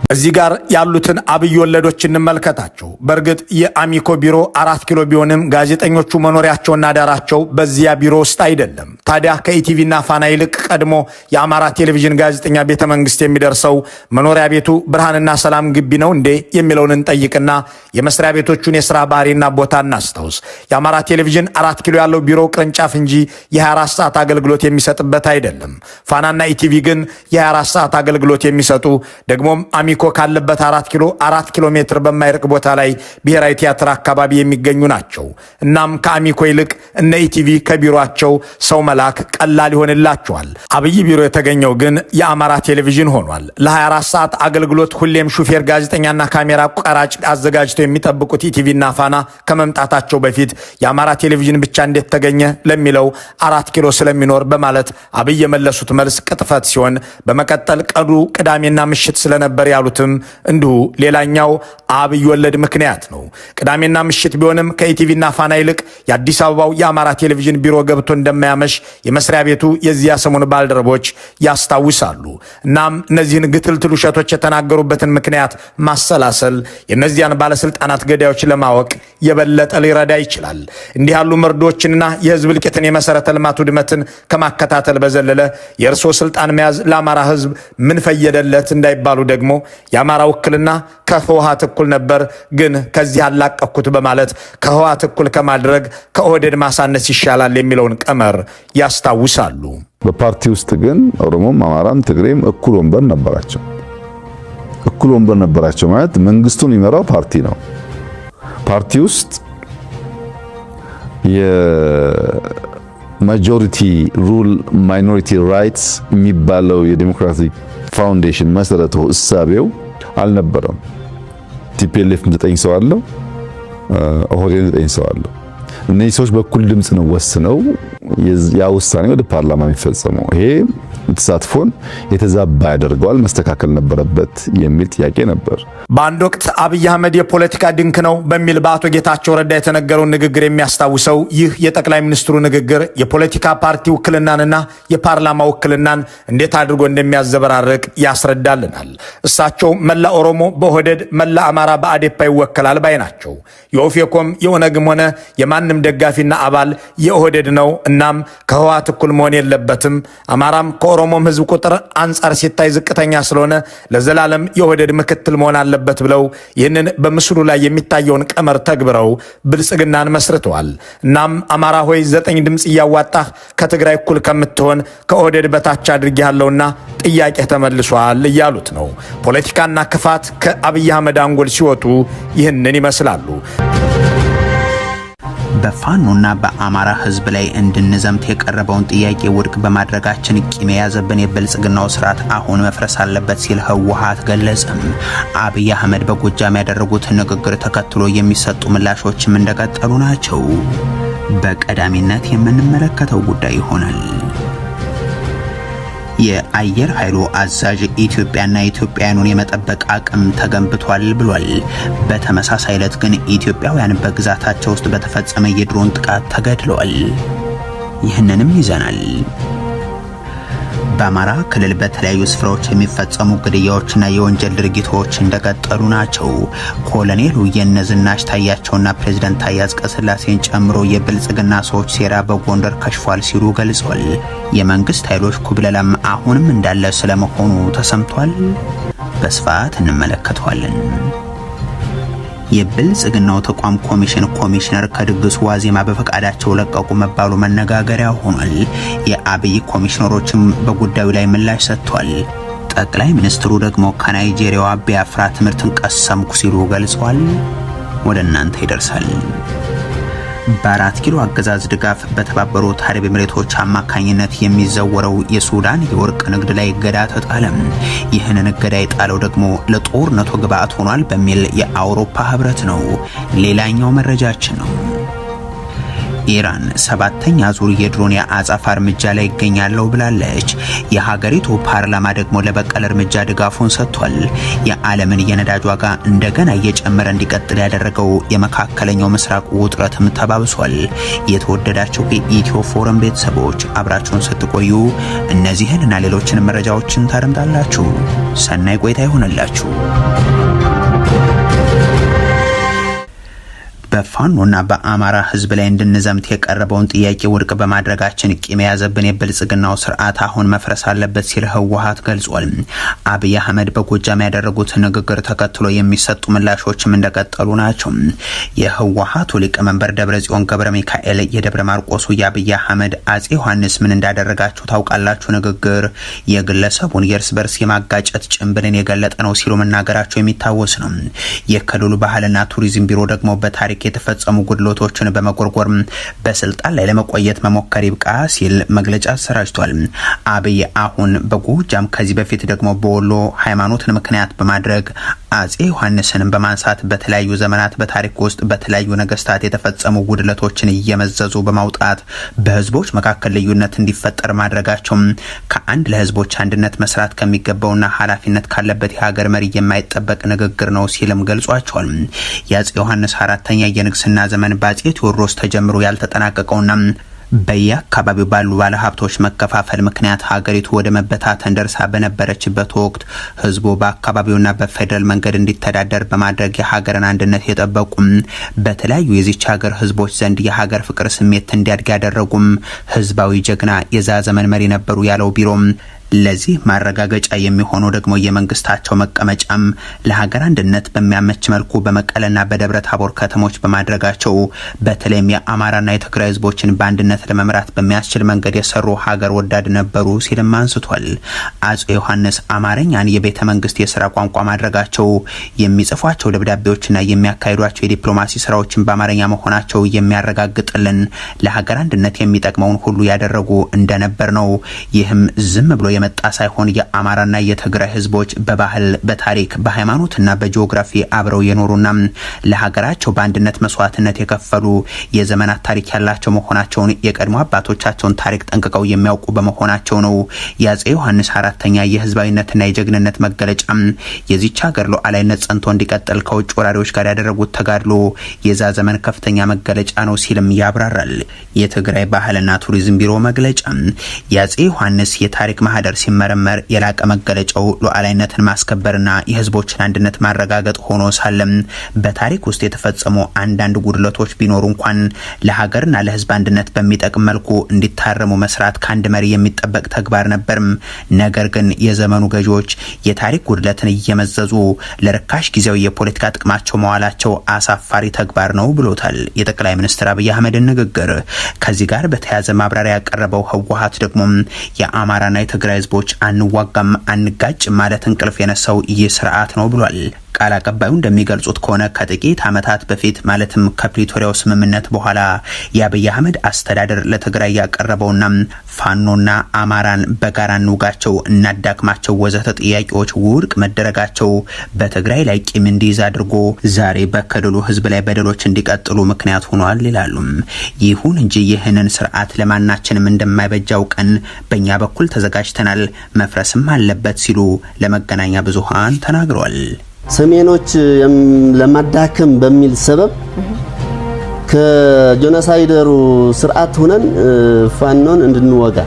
እዚህ ጋር ያሉትን አብይ ወለዶች እንመልከታቸው። በእርግጥ የአሚኮ ቢሮ 4 ኪሎ ቢሆንም ጋዜጠኞቹ መኖሪያቸውና አዳራቸው በዚያ ቢሮ ውስጥ አይደለም። ታዲያ ከኢቲቪና ፋና ይልቅ ቀድሞ የአማራ ቴሌቪዥን ጋዜጠኛ ቤተ መንግስት የሚደርሰው መኖሪያ ቤቱ ብርሃንና ሰላም ግቢ ነው እንዴ የሚለውን እንጠይቅና የመስሪያ ቤቶቹን የስራ ባህሪና ቦታ እናስታውስ። የአማራ ቴሌቪዥን 4 ኪሎ ያለው ቢሮ ቅርንጫፍ እንጂ የ24 ሰዓት አገልግሎት የሚሰጥበት አይደለም። ፋናና ኢቲቪ ግን የ24 ሰዓት አገልግሎት የሚሰጡ፣ ደግሞም አሚኮ ካለበት 4 ኪሎ 4 ኪሎ ሜትር በማይርቅ ቦታ ላይ ብሔራዊ ቲያትር አካባቢ የሚገኙ ናቸው። እናም ከአሚኮ ይልቅ እነ ኢቲቪ ከቢሮአቸው ሰው መላክ ቀላል ይሆንላቸዋል። አብይ ቢሮ የተገኘው ግን የአማራ ቴሌቪዥን ሆኗል። ለ24 ሰዓት አገልግሎት ሁሌም ሹፌር፣ ጋዜጠኛና ካሜራ ቀራጭ አዘጋጅተው የሚጠብቁት ኢቲቪና ፋና ከመምጣታቸው በፊት የአማራ ቴሌቪዥን ብቻ እንዴት ተገኘ ለሚለው 4 ኪሎ ስለሚኖር በማለት አብይ የመለሱት መልስ ቅጥፈት ሲሆን፣ በመቀጠል ቀኑ ቅዳሜና ምሽት ስለነበር ያሉትም እንዲሁ ሌላኛው አብይ ወለድ ምክንያት ነው። ቅዳሜና ምሽት ቢሆንም ከኢቲቪና ፋና ይልቅ የአዲስ አበባው የአማራ ቴሌቪዥን ቢሮ ገብቶ እንደማያመሽ የመስሪያ ቤቱ የዚያ ሰሞን ባልደረቦች ያስታውሳሉ። እናም እነዚህን ግትልትል ውሸቶች የተናገሩበትን ምክንያት ማሰላሰል የእነዚያን ባለስልጣናት ገዳዮች ለማወቅ የበለጠ ሊረዳ ይችላል። እንዲህ ያሉ መርዶችንና የህዝብ እልቂትን፣ የመሰረተ ልማት ውድመትን ከማከታተል በዘለለ የእርስዎ ስልጣን መያዝ ለአማራ ህዝብ ምን ፈየደለት እንዳይባሉ ደግሞ የአማራ ውክልና ከህወሓት እኩል ነበር፣ ግን ከዚህ አላቀኩት በማለት ከህወሓት እኩል ከማድረግ ከኦህዴድ ማሳነስ ይሻላል የሚለውን ቀመር ያስታውሳሉ። በፓርቲ ውስጥ ግን ኦሮሞም፣ አማራም፣ ትግሬም እኩል ወንበር ነበራቸው። እኩል ወንበር ነበራቸው ማለት መንግስቱን የሚመራው ፓርቲ ነው። ፓርቲ ውስጥ የ majority rule minority rights የሚባለው የ democratic foundation መሰረቱ እሳቤው አልነበረም። TPLF 9 ሰው አለው፣ ኦህዴድ 9 ሰው አለው። እነዚህ ሰዎች በኩል ድምጽ ነው ወስነው ያ ውሳኔ ወደ ፓርላማ የሚፈጸመው። ይሄ ተሳትፎን የተዛባ ያደርገዋል፣ መስተካከል ነበረበት የሚል ጥያቄ ነበር። በአንድ ወቅት አብይ አህመድ የፖለቲካ ድንክ ነው በሚል በአቶ ጌታቸው ረዳ የተነገረውን ንግግር የሚያስታውሰው ይህ የጠቅላይ ሚኒስትሩ ንግግር የፖለቲካ ፓርቲ ውክልናንና የፓርላማ ውክልናን እንዴት አድርጎ እንደሚያዘበራርቅ ያስረዳልናል። እሳቸው መላ ኦሮሞ በኦህዴድ፣ መላ አማራ በአዴፓ ይወከላል ባይ ናቸው። የኦፌኮም የኦነግም ሆነ የማንም ደጋፊና አባል የኦህዴድ ነው። እናም ከህወሓት እኩል መሆን የለበትም። አማራም ከኦሮሞም ህዝብ ቁጥር አንጻር ሲታይ ዝቅተኛ ስለሆነ ለዘላለም የኦህዴድ ምክትል መሆን አለበት ብለው ይህንን በምስሉ ላይ የሚታየውን ቀመር ተግብረው ብልጽግናን መስርተዋል። እናም አማራ ሆይ 9 ድምፅ እያዋጣህ ከትግራይ እኩል ከምትሆን ከኦህዴድ በታች አድርጌሃለሁና ጥያቄ ተመልሷል እያሉት ነው። ፖለቲካና ክፋት ከአብይ አህመድ አንጎል ሲወጡ ይህንን ይመስላሉ። በፋኖና በአማራ ህዝብ ላይ እንድንዘምት የቀረበውን ጥያቄ ውድቅ በማድረጋችን ቂም የያዘብን የብልጽግናው ስርዓት አሁን መፍረስ አለበት ሲል ህወሓት ገለጸም። አብይ አህመድ በጎጃም ያደረጉትን ንግግር ተከትሎ የሚሰጡ ምላሾችም እንደቀጠሉ ናቸው። በቀዳሚነት የምንመለከተው ጉዳይ ይሆናል። የአየር ኃይሉ አዛዥ ኢትዮጵያና ኢትዮጵያውያኑን የመጠበቅ አቅም ተገንብቷል ብሏል። በተመሳሳይ ዕለት ግን ኢትዮጵያውያን በግዛታቸው ውስጥ በተፈጸመ የድሮን ጥቃት ተገድለዋል። ይህንንም ይዘናል። በአማራ ክልል በተለያዩ ስፍራዎች የሚፈጸሙ ግድያዎችና የወንጀል ድርጊቶች እንደቀጠሉ ናቸው። ኮሎኔሉ የነዝናሽ ታያቸውና ፕሬዝዳንት ታዬ አጽቀሥላሴን ጨምሮ የብልጽግና ሰዎች ሴራ በጎንደር ከሽፏል ሲሉ ገልጿል። የመንግስት ኃይሎች ኩብለላም አሁንም እንዳለ ስለመሆኑ ተሰምቷል። በስፋት እንመለከተዋለን። የብልጽግናው ተቋም ኮሚሽን ኮሚሽነር ከድግሱ ዋዜማ በፈቃዳቸው ለቀቁ መባሉ መነጋገሪያ ሆኗል። የአብይ ኮሚሽነሮችም በጉዳዩ ላይ ምላሽ ሰጥቷል። ጠቅላይ ሚኒስትሩ ደግሞ ከናይጄሪያዋ ቢያፍራ ትምህርትን ቀሰምኩ ሲሉ ገልጸዋል። ወደ እናንተ ይደርሳል። በ4 ኪሎ አገዛዝ ድጋፍ በተባበሩት አረብ ኤሚሬቶች አማካኝነት የሚዘወረው የሱዳን የወርቅ ንግድ ላይ እገዳ ተጣለም። ይህንን እገዳ የጣለው ደግሞ ለጦርነቱ ግብዓት ሆኗል በሚል የአውሮፓ ህብረት ነው። ሌላኛው መረጃችን ነው። ኢራን 7ኛ ዙር የድሮን የአጸፋ እርምጃ ላይ ይገኛለሁ ብላለች። የሀገሪቱ ፓርላማ ደግሞ ለበቀል እርምጃ ድጋፉን ሰጥቷል። የዓለምን የነዳጅ ዋጋ እንደገና እየጨመረ እንዲቀጥል ያደረገው የመካከለኛው ምስራቅ ውጥረትም ተባብሷል። የተወደዳቸው የኢትዮ ፎረም ቤተሰቦች አብራችሁን ስትቆዩ እነዚህን እና ሌሎችን መረጃዎችን ታደምጣላችሁ። ሰናይ ቆይታ ይሆንላችሁ። በፋኖና በአማራ ህዝብ ላይ እንድንዘምት የቀረበውን ጥያቄ ውድቅ በማድረጋችን ቂም የያዘብን የብልጽግናው ስርዓት አሁን መፍረስ አለበት ሲል ህወሓት ገልጿል። አብይ አህመድ በጎጃም ያደረጉት ንግግር ተከትሎ የሚሰጡ ምላሾችም እንደቀጠሉ ናቸው። የህወሓቱ ሊቀመንበር ደብረጽዮን ገብረ ሚካኤል የደብረ ማርቆሱ የአብይ አህመድ አጼ ዮሐንስ ምን እንዳደረጋችሁ ታውቃላችሁ ንግግር የግለሰቡን የእርስ በርስ የማጋጨት ጭንብልን የገለጠ ነው ሲሉ መናገራቸው የሚታወስ ነው። የክልሉ ባህልና ቱሪዝም ቢሮ ደግሞ በታሪክ የተፈጸሙ ጉድለቶችን በመጎርጎር በስልጣን ላይ ለመቆየት መሞከር ይብቃ ሲል መግለጫ አሰራጭቷል። አብይ አሁን በጎጃም ከዚህ በፊት ደግሞ በወሎ ሃይማኖትን ምክንያት በማድረግ አጼ ዮሐንስን በማንሳት በተለያዩ ዘመናት በታሪክ ውስጥ በተለያዩ ነገስታት የተፈጸሙ ጉድለቶችን እየመዘዙ በማውጣት በህዝቦች መካከል ልዩነት እንዲፈጠር ማድረጋቸው ከአንድ ለህዝቦች አንድነት መስራት ከሚገባውና ኃላፊነት ካለበት የሀገር መሪ የማይጠበቅ ንግግር ነው ሲልም ገልጿቸዋል። የአጼ ዮሐንስ አራተኛ የንግስና ዘመን በአጼ ቴዎድሮስ ተጀምሮ ያልተጠናቀቀውና በየአካባቢው ባሉ ባለሀብቶች መከፋፈል ምክንያት ሀገሪቱ ወደ መበታተን ደርሳ በነበረችበት ወቅት ህዝቡ በአካባቢውና በፌደራል መንገድ እንዲተዳደር በማድረግ የሀገርን አንድነት የጠበቁም በተለያዩ የዚች ሀገር ህዝቦች ዘንድ የሀገር ፍቅር ስሜት እንዲያድግ ያደረጉም ህዝባዊ ጀግና የዛ ዘመን መሪ ነበሩ ያለው ቢሮም ለዚህ ማረጋገጫ የሚሆነው ደግሞ የመንግስታቸው መቀመጫም ለሀገር አንድነት በሚያመች መልኩ በመቀለና በደብረ ታቦር ከተሞች በማድረጋቸው በተለይም የአማራና የትግራይ ህዝቦችን በአንድነት ለመምራት በሚያስችል መንገድ የሰሩ ሀገር ወዳድ ነበሩ ሲልም አንስቷል። አፄ ዮሐንስ አማርኛን የቤተ መንግስት የስራ ቋንቋ ማድረጋቸው፣ የሚጽፏቸው ደብዳቤዎችና የሚያካሂዷቸው የዲፕሎማሲ ስራዎችን በአማርኛ መሆናቸው የሚያረጋግጥልን ለሀገር አንድነት የሚጠቅመውን ሁሉ ያደረጉ እንደነበር ነው። ይህም ዝም ብሎ የመጣ ሳይሆን የአማራና የትግራይ ህዝቦች በባህል፣ በታሪክ፣ በሃይማኖትና በጂኦግራፊ አብረው የኖሩና ለሀገራቸው በአንድነት መስዋዕትነት የከፈሉ የዘመናት ታሪክ ያላቸው መሆናቸውን የቀድሞ አባቶቻቸውን ታሪክ ጠንቅቀው የሚያውቁ በመሆናቸው ነው። የአፄ ዮሐንስ አራተኛ የህዝባዊነትና የጀግንነት መገለጫ የዚች ሀገር ሉዓላዊነት ጸንቶ እንዲቀጥል ከውጭ ወራሪዎች ጋር ያደረጉት ተጋድሎ የዛ ዘመን ከፍተኛ መገለጫ ነው ሲልም ያብራራል። የትግራይ ባህልና ቱሪዝም ቢሮ መግለጫ የአፄ ዮሐንስ የታሪክ ማህደር ሲመረመር የላቀ መገለጫው ሉዓላዊነትን ማስከበርና የህዝቦችን አንድነት ማረጋገጥ ሆኖ ሳለም በታሪክ ውስጥ የተፈጸሙ አንዳንድ ጉድለቶች ቢኖሩ እንኳን ለሀገርና ለህዝብ አንድነት በሚጠቅም መልኩ እንዲታረሙ መስራት ከአንድ መሪ የሚጠበቅ ተግባር ነበርም። ነገር ግን የዘመኑ ገዢዎች የታሪክ ጉድለትን እየመዘዙ ለርካሽ ጊዜያዊ የፖለቲካ ጥቅማቸው መዋላቸው አሳፋሪ ተግባር ነው ብሎታል የጠቅላይ ሚኒስትር አብይ አህመድን ንግግር። ከዚህ ጋር በተያያዘ ማብራሪያ ያቀረበው ህወሓት ደግሞ የአማራና የትግራይ ህዝቦች አንዋጋም አንጋጭም ማለት እንቅልፍ የነሳው ይህ ስርዓት ነው ብሏል። ቃል አቀባዩ እንደሚገልጹት ከሆነ ከጥቂት ዓመታት በፊት ማለትም ከፕሪቶሪያው ስምምነት በኋላ የአብይ አህመድ አስተዳደር ለትግራይ ያቀረበውና ፋኖና አማራን በጋራ እንውጋቸው፣ እናዳክማቸው ወዘተ ጥያቄዎች ውድቅ መደረጋቸው በትግራይ ላይ ቂም እንዲይዝ አድርጎ ዛሬ በክልሉ ህዝብ ላይ በደሎች እንዲቀጥሉ ምክንያት ሆኗል ይላሉ። ይሁን እንጂ ይህንን ስርዓት ለማናችንም እንደማይበጅ አውቀን በእኛ በኩል ተዘጋጅተናል፣ መፍረስም አለበት ሲሉ ለመገናኛ ብዙሃን ተናግረዋል። ሰሜኖች ለማዳከም በሚል ሰበብ ከ genocider ኡ ስርዓት ሆነን ፋኖን እንድንወጋ፣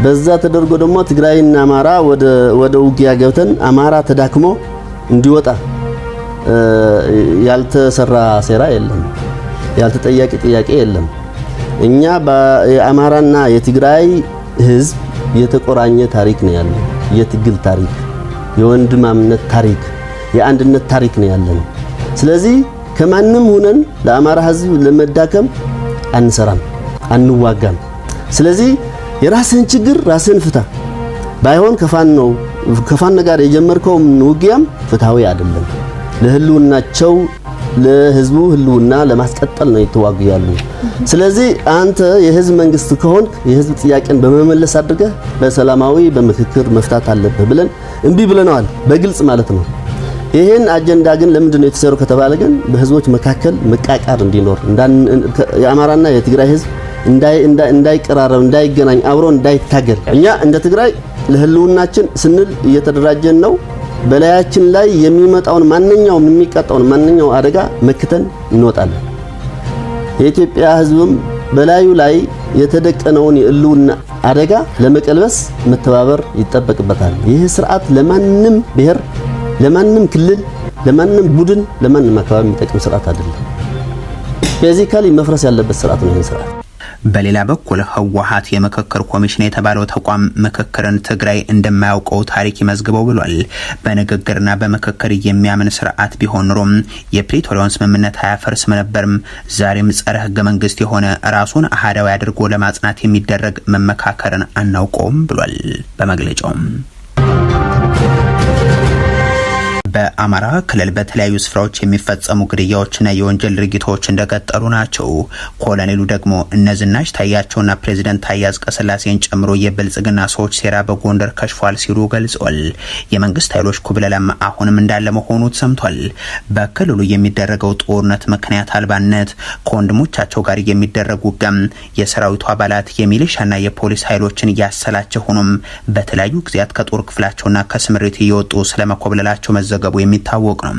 በዛ ተደርጎ ደግሞ ትግራይና አማራ ወደ ውጊያ ገብተን አማራ ተዳክሞ እንዲወጣ ያልተሰራ ሴራ የለም፣ ያልተጠያቂ ጥያቄ የለም። እኛ የአማራና የትግራይ ህዝብ የተቆራኘ ታሪክ ነው ያለው። የትግል ታሪክ፣ የወንድማምነት ታሪክ፣ የአንድነት ታሪክ ነው ያለን። ስለዚህ ከማንም ሆነን ለአማራ ህዝብ ለመዳከም አንሰራም፣ አንዋጋም። ስለዚህ የራስህን ችግር ራስህን ፍታ። ባይሆን ከፋኖ ጋር የጀመርከው ውጊያም ፍትሃዊ አይደለም። ለህልውናቸው፣ ለህዝቡ ህልውና ለማስቀጠል ነው የተዋጉ ያሉ። ስለዚህ አንተ የህዝብ መንግስት ከሆንክ የህዝብ ጥያቄን በመመለስ አድርገህ በሰላማዊ በምክክር መፍታት አለብህ ብለን እምቢ ብለነዋል፣ በግልጽ ማለት ነው። ይሄን አጀንዳ ግን ለምንድን ነው የተሰሩ ከተባለ ግን በህዝቦች መካከል መቃቃር እንዲኖር፣ የአማራና የትግራይ ህዝብ እንዳይቀራረብ፣ እንዳይገናኝ፣ አብሮ እንዳይታገል። እኛ እንደ ትግራይ ለህልውናችን ስንል እየተደራጀን ነው። በላያችን ላይ የሚመጣውን ማንኛውም የሚቀጣውን ማንኛው አደጋ መክተን እንወጣለን። የኢትዮጵያ ህዝብም በላዩ ላይ የተደቀነውን የህልውና አደጋ ለመቀልበስ መተባበር ይጠበቅበታል። ይህ ስርዓት ለማንም ብሔር፣ ለማንም ክልል፣ ለማንም ቡድን፣ ለማንም አካባቢ የሚጠቅም ስርዓት አይደለም። Basically መፍረስ ያለበት ስርዓት ነው ይህ ስርዓት። በሌላ በኩል ህወሓት የምክክር ኮሚሽን የተባለው ተቋም ምክክርን ትግራይ እንደማያውቀው ታሪክ ይመዝግበው ብሏል። በንግግርና በምክክር የሚያምን ስርዓት ቢሆን ኖሮም የፕሪቶሪያውን ስምምነት አያፈርስም ነበርም። ዛሬም ጸረ ህገ መንግስት የሆነ ራሱን አህዳዊ አድርጎ ለማጽናት የሚደረግ መመካከርን አናውቀውም ብሏል በመግለጫውም። በአማራ ክልል በተለያዩ ስፍራዎች የሚፈጸሙ ግድያዎችና የወንጀል ድርጊቶች እንደቀጠሉ ናቸው። ኮሎኔሉ ደግሞ እነ ዝናሽ ታያቸውና ፕሬዚደንት ታዬ አጽቀሥላሴን ጨምሮ የብልጽግና ሰዎች ሴራ በጎንደር ከሽፏል ሲሉ ገልጸዋል። የመንግስት ኃይሎች ኩብለላም አሁንም እንዳለ መሆኑ ተሰምቷል። በክልሉ የሚደረገው ጦርነት ምክንያት አልባነት፣ ከወንድሞቻቸው ጋር የሚደረግ ውጊያም የሰራዊቱ አባላት የሚሊሻና የፖሊስ ኃይሎችን እያሰላቸው ሆኖም በተለያዩ ጊዜያት ከጦር ክፍላቸውና ከስምሪት እየወጡ ስለመኮብለላቸው መዘገቡ የሚታወቅ ነው።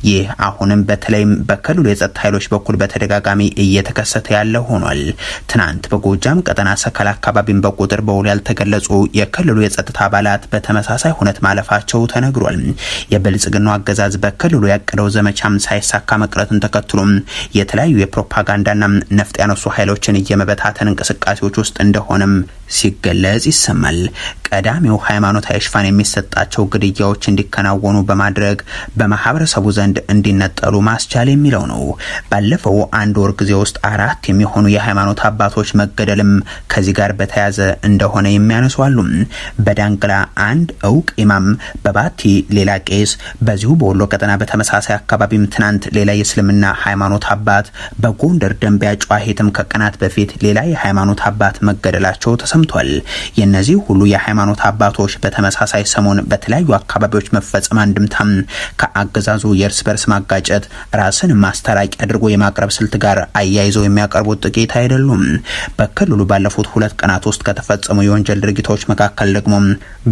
ይህ አሁንም በተለይም በክልሉ የጸጥታ ኃይሎች በኩል በተደጋጋሚ እየተከሰተ ያለ ሆኗል። ትናንት በጎጃም ቀጠና ሰከላ አካባቢን በቁጥር በውል ያልተገለጹ የክልሉ የጸጥታ አባላት በተመሳሳይ ሁነት ማለፋቸው ተነግሯል። የብልጽግናው አገዛዝ በክልሉ ያቀደው ዘመቻም ሳይሳካ መቅረቱን ተከትሎም የተለያዩ የፕሮፓጋንዳና ነፍጥ ያነሱ ኃይሎችን የመበታተን እንቅስቃሴዎች ውስጥ እንደሆነም ሲገለጽ ይሰማል። ቀዳሚው ሃይማኖታዊ ሽፋን የሚሰጣቸው ግድያዎች እንዲከናወኑ በማድረግ በማህበረሰቡ ዘንድ እንዲነጠሉ ማስቻል የሚለው ነው። ባለፈው አንድ ወር ጊዜ ውስጥ 4 የሚሆኑ የሃይማኖት አባቶች መገደልም ከዚህ ጋር በተያያዘ እንደሆነ የሚያነሱ አሉ። በዳንግላ አንድ እውቅ ኢማም፣ በባቲ ሌላ ቄስ፣ በዚሁ በወሎ ቀጠና በተመሳሳይ አካባቢም ትናንት ሌላ የእስልምና ሃይማኖት አባት፣ በጎንደር ደንቢያ ጨዋሂትም ከቀናት በፊት ሌላ የሃይማኖት አባት መገደላቸው ተሰምቷል። የነዚህ ሁሉ የሃይማኖት አባቶች በተመሳሳይ ሰሞን በተለያዩ አካባቢዎች መፈጸም አንድምታም ከአገዛዙ የእርስ በርስ ማጋጨት ራስን ማስታራቂ አድርጎ የማቅረብ ስልት ጋር አያይዘው የሚያቀርቡት ጥቂት አይደሉም። በክልሉ ባለፉት 2 ቀናት ውስጥ ከተፈጸሙ የወንጀል ድርጊቶች መካከል ደግሞ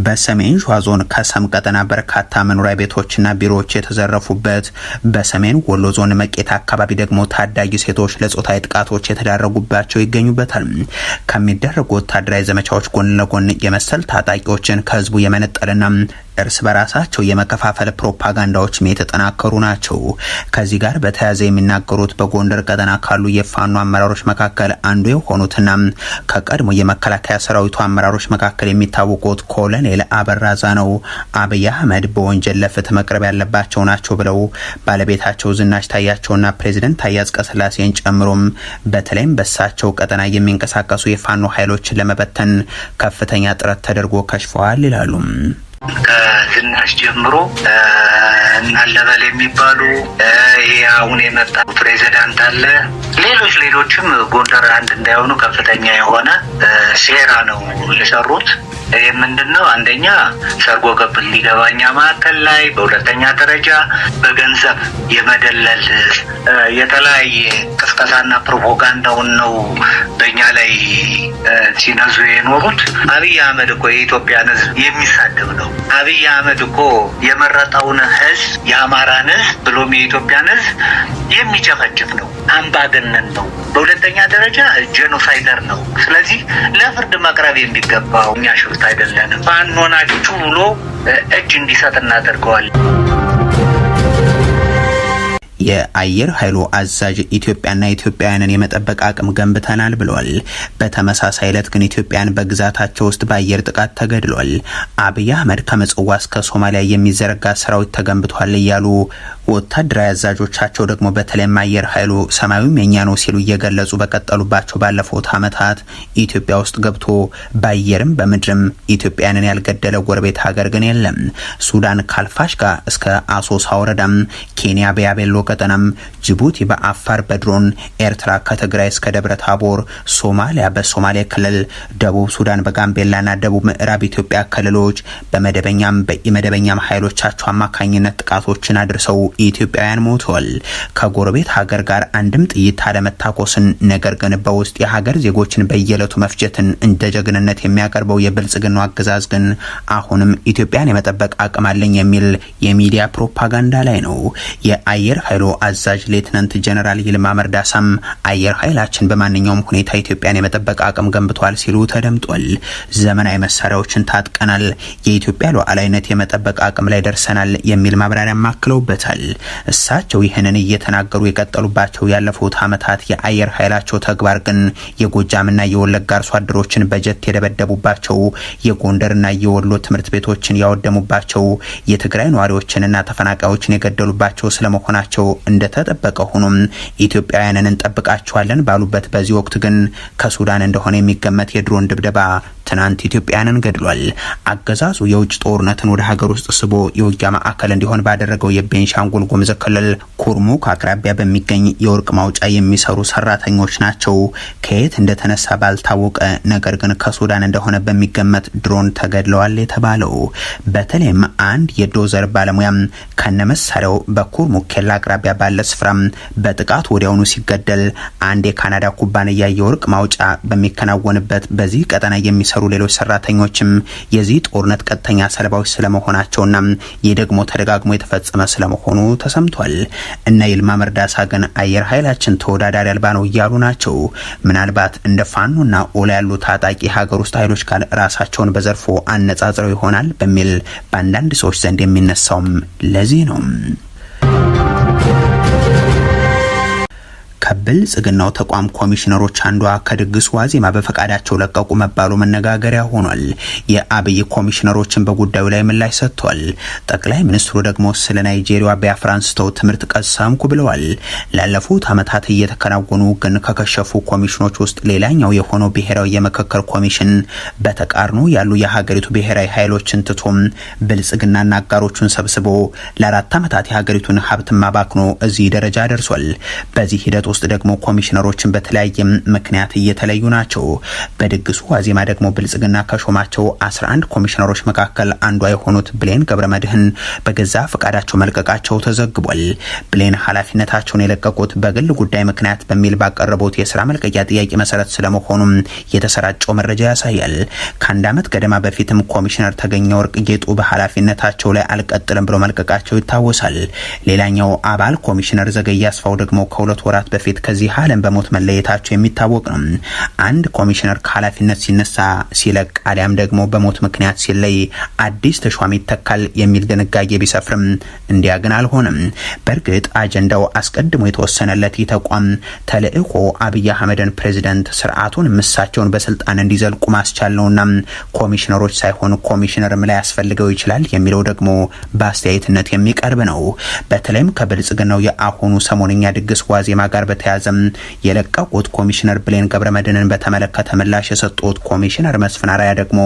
በሰሜን ሸዋ ዞን ከሰም ቀጠና በርካታ መኖሪያ ቤቶችና ቢሮዎች የተዘረፉበት፣ በሰሜን ወሎ ዞን መቄት አካባቢ ደግሞ ታዳጊ ሴቶች ለጾታዊ ጥቃቶች የተዳረጉባቸው ይገኙበታል። ከሚደረጉ ወታደራዊ ዘመቻዎች ጎን ለጎን የመሰል ታጣቂዎችን ከህዝቡ የመነጠልና እርስ በራሳቸው የመከፋፈል ፕሮፓጋንዳዎችም የተጠናከሩ ናቸው። ከዚህ ጋር በተያያዘ የሚናገሩት በጎንደር ቀጠና ካሉ የፋኖ አመራሮች መካከል አንዱ የሆኑትና ከቀድሞ የመከላከያ ሰራዊቱ አመራሮች መካከል የሚታወቁት ኮሎኔል አበራ ዛነው አብይ አህመድ በወንጀል ለፍትህ መቅረብ ያለባቸው ናቸው ብለው ባለቤታቸው ዝናሽ ታያቸውና ፕሬዚደንት ታዬ አጽቀሥላሴን ጨምሮም በተለይም በሳቸው ቀጠና የሚንቀሳቀሱ የፋኖ ኃይሎችን ለመበተን ከፍተኛ ጥረት ተደርጎ ከሽፈዋል ይላሉ። ከዝናሽ ጀምሮ እናለበል የሚባሉ ይሄ አሁን የመጣ ፕሬዚዳንት አለ፣ ሌሎች ሌሎችም ጎንደር አንድ እንዳይሆኑ ከፍተኛ የሆነ ሴራ ነው የሰሩት። ይህ ምንድነው? አንደኛ ሰርጎ ገብ እንዲገባኛ ማዕከል ላይ፣ በሁለተኛ ደረጃ በገንዘብ የመደለል የተለያየ ቅስቀሳና ፕሮፓጋንዳውን ነው በእኛ ላይ ሲነዙ የኖሩት። አብይ አህመድ እኮ የኢትዮጵያን ሕዝብ የሚሳደብ ነው። አብይ አህመድ እኮ የመረጠውን ሕዝብ የአማራን ሕዝብ ብሎም የኢትዮጵያን ሕዝብ የሚጨፈጭፍ ነው። አምባገነን ነው። በሁለተኛ ደረጃ genocider ነው። ስለዚህ ለፍርድ መቅረብ የሚገባው እኛ ሽፍታ አይደለንም፣ ፋኖ ናችሁ ብሎ እጅ እንዲሰጥ እናደርገዋለን። የአየር ኃይሉ አዛዥ ኢትዮጵያና ኢትዮጵያውያንን የመጠበቅ አቅም ገንብተናል ብለዋል። በተመሳሳይ ዕለት ግን ኢትዮጵያን በግዛታቸው ውስጥ በአየር ጥቃት ተገድሏል። አብይ አህመድ ከምጽዋ እስከ ሶማሊያ የሚዘረጋ ሰራዊት ተገንብቷል እያሉ ወታደራዊ አዛዦቻቸው ደግሞ በተለይም አየር ኃይሉ ሰማዩም የኛ ነው ሲሉ እየገለጹ በቀጠሉባቸው ባለፉት ዓመታት ኢትዮጵያ ውስጥ ገብቶ በአየርም በምድርም ኢትዮጵያንን ያልገደለ ጎረቤት ሀገር ግን የለም። ሱዳን ካልፋሽጋ እስከ አሶሳ ወረዳም፣ ኬንያ በያቤሎ ቀጠናም፣ ጅቡቲ በአፋር በድሮን፣ ኤርትራ ከትግራይ እስከ ደብረ ታቦር፣ ሶማሊያ በሶማሌ ክልል፣ ደቡብ ሱዳን በጋምቤላና ደቡብ ምዕራብ ኢትዮጵያ ክልሎች በመደበኛም በኢመደበኛም ኃይሎቻቸው አማካኝነት ጥቃቶችን አድርሰው ኢትዮጵያውያን ሞተዋል። ከጎረቤት ሀገር ጋር አንድም ጥይት አለመታኮስን ነገር ግን በውስጥ የሀገር ዜጎችን በየዕለቱ መፍጀትን እንደ ጀግንነት የሚያቀርበው የብልጽግናው አገዛዝ ግን አሁንም ኢትዮጵያን የመጠበቅ አቅም አለኝ የሚል የሚዲያ ፕሮፓጋንዳ ላይ ነው። የአየር ኃይሉ አዛዥ ሌትናንት ጀነራል ይልማ መርዳሳም አየር ኃይላችን በማንኛውም ሁኔታ ኢትዮጵያን የመጠበቅ አቅም ገንብቷል ሲሉ ተደምጧል። ዘመናዊ መሳሪያዎችን ታጥቀናል፣ የኢትዮጵያ ሉዓላዊነት የመጠበቅ አቅም ላይ ደርሰናል የሚል ማብራሪያም አክለውበታል። እሳቸው ይህንን እየተናገሩ የቀጠሉባቸው ያለፉት ዓመታት የአየር ኃይላቸው ተግባር ግን የጎጃምና የወለጋ አርሶ አደሮችን በጀት የደበደቡባቸው፣ የጎንደርና የወሎ ትምህርት ቤቶችን ያወደሙባቸው፣ የትግራይ ነዋሪዎችንና ተፈናቃዮችን የገደሉባቸው ስለመሆናቸው እንደተጠበቀ ሆኖም ኢትዮጵያውያንን እንጠብቃቸዋለን ባሉበት በዚህ ወቅት ግን ከሱዳን እንደሆነ የሚገመት የድሮን ድብደባ ትናንት ኢትዮጵያንን ገድሏል። አገዛዙ የውጭ ጦርነትን ወደ ሀገር ውስጥ ስቦ የውጊያ ማዕከል እንዲሆን ባደረገው የቤንሻንጉል ጉሙዝ ክልል ኩርሙክ አቅራቢያ በሚገኝ የወርቅ ማውጫ የሚሰሩ ሰራተኞች ናቸው ከየት እንደተነሳ ባልታወቀ ነገር ግን ከሱዳን እንደሆነ በሚገመት ድሮን ተገድለዋል የተባለው። በተለይም አንድ የዶዘር ባለሙያም ከነመሳሪያው በኩርሙክ ኬላ አቅራቢያ ባለ ስፍራ በጥቃቱ ወዲያውኑ ሲገደል፣ አንድ የካናዳ ኩባንያ የወርቅ ማውጫ በሚከናወንበት በዚህ ቀጠና የሚሰሩ ሌሎች ሰራተኞችም የዚህ ጦርነት ቀጥተኛ ሰለባዎች ስለመሆናቸውና ይህ ደግሞ ተደጋግሞ የተፈጸመ ስለመሆኑ ተሰምቷል። እነ ይልማ መርዳሳ ግን አየር ኃይላችን ተወዳዳሪ አልባ ነው እያሉ ናቸው። ምናልባት እንደ ፋኖና ኦላ ያሉ ታጣቂ ሀገር ውስጥ ኃይሎች ጋር ራሳቸውን በዘርፎ አነጻጽረው ይሆናል በሚል በአንዳንድ ሰዎች ዘንድ የሚነሳውም ለዚህ ነው። ከብልጽግናው ተቋም ኮሚሽነሮች አንዷ ከድግሱ ዋዜማ በፈቃዳቸው ለቀቁ መባሉ መነጋገሪያ ሆኗል። የአብይ ኮሚሽነሮችን በጉዳዩ ላይ ምላሽ ሰጥቷል። ጠቅላይ ሚኒስትሩ ደግሞ ስለ ናይጄሪያ ቢያፍራ አንስተው ትምህርት ቀሰምኩ ብለዋል። ላለፉት ዓመታት እየተከናወኑ ግን ከከሸፉ ኮሚሽኖች ውስጥ ሌላኛው የሆነው ብሔራዊ የምክክር ኮሚሽን በተቃርኖ ያሉ የሀገሪቱ ብሔራዊ ኃይሎችን ትቶም ብልጽግናና አጋሮቹን ሰብስቦ ለ4 ዓመታት የሀገሪቱን ሀብት ማባክኖ እዚህ ደረጃ ደርሷል። በዚህ ሂደት ውስጥ ደግሞ ኮሚሽነሮችን በተለያየ ምክንያት እየተለዩ ናቸው። በድግሱ ዋዜማ ደግሞ ብልጽግና ከሾማቸው 11 ኮሚሽነሮች መካከል አንዷ የሆኑት ብሌን ገብረመድህን በገዛ ፈቃዳቸው መልቀቃቸው ተዘግቧል። ብሌን ኃላፊነታቸውን የለቀቁት በግል ጉዳይ ምክንያት በሚል ባቀረቡት የስራ መልቀቂያ ጥያቄ መሰረት ስለመሆኑም የተሰራጨው መረጃ ያሳያል። ከአንድ ዓመት ገደማ በፊትም ኮሚሽነር ተገኘ ወርቅ ጌጡ በኃላፊነታቸው ላይ አልቀጥልም ብሎ መልቀቃቸው ይታወሳል። ሌላኛው አባል ኮሚሽነር ዘገየ አስፋው ደግሞ ከ2 ወራት በፊት ከዚህ ዓለም በሞት መለየታቸው የሚታወቅ ነው። አንድ ኮሚሽነር ከኃላፊነት ሲነሳ፣ ሲለቅ አሊያም ደግሞ በሞት ምክንያት ሲለይ አዲስ ተሿሚ ይተካል የሚል ድንጋጌ ቢሰፍርም እንዲያ ግን አልሆነም። በእርግጥ አጀንዳው አስቀድሞ የተወሰነለት ይህ ተቋም ተልእኮ አብይ አህመድን ፕሬዚደንት ስርዓቱን ምሳቸውን በስልጣን እንዲዘልቁ ማስቻል ነውና ኮሚሽነሮች ሳይሆን ኮሚሽነርም ላይ ያስፈልገው ይችላል የሚለው ደግሞ በአስተያየትነት የሚቀርብ ነው። በተለይም ከብልጽግናው የአሁኑ ሰሞንኛ ድግስ ዋዜማ ጋር በተያዘም የለቀቁት ኮሚሽነር ብሌን ገብረመድህንን በተመለከተ ምላሽ የሰጡት ኮሚሽነር መስፍን አርአያ ደግሞ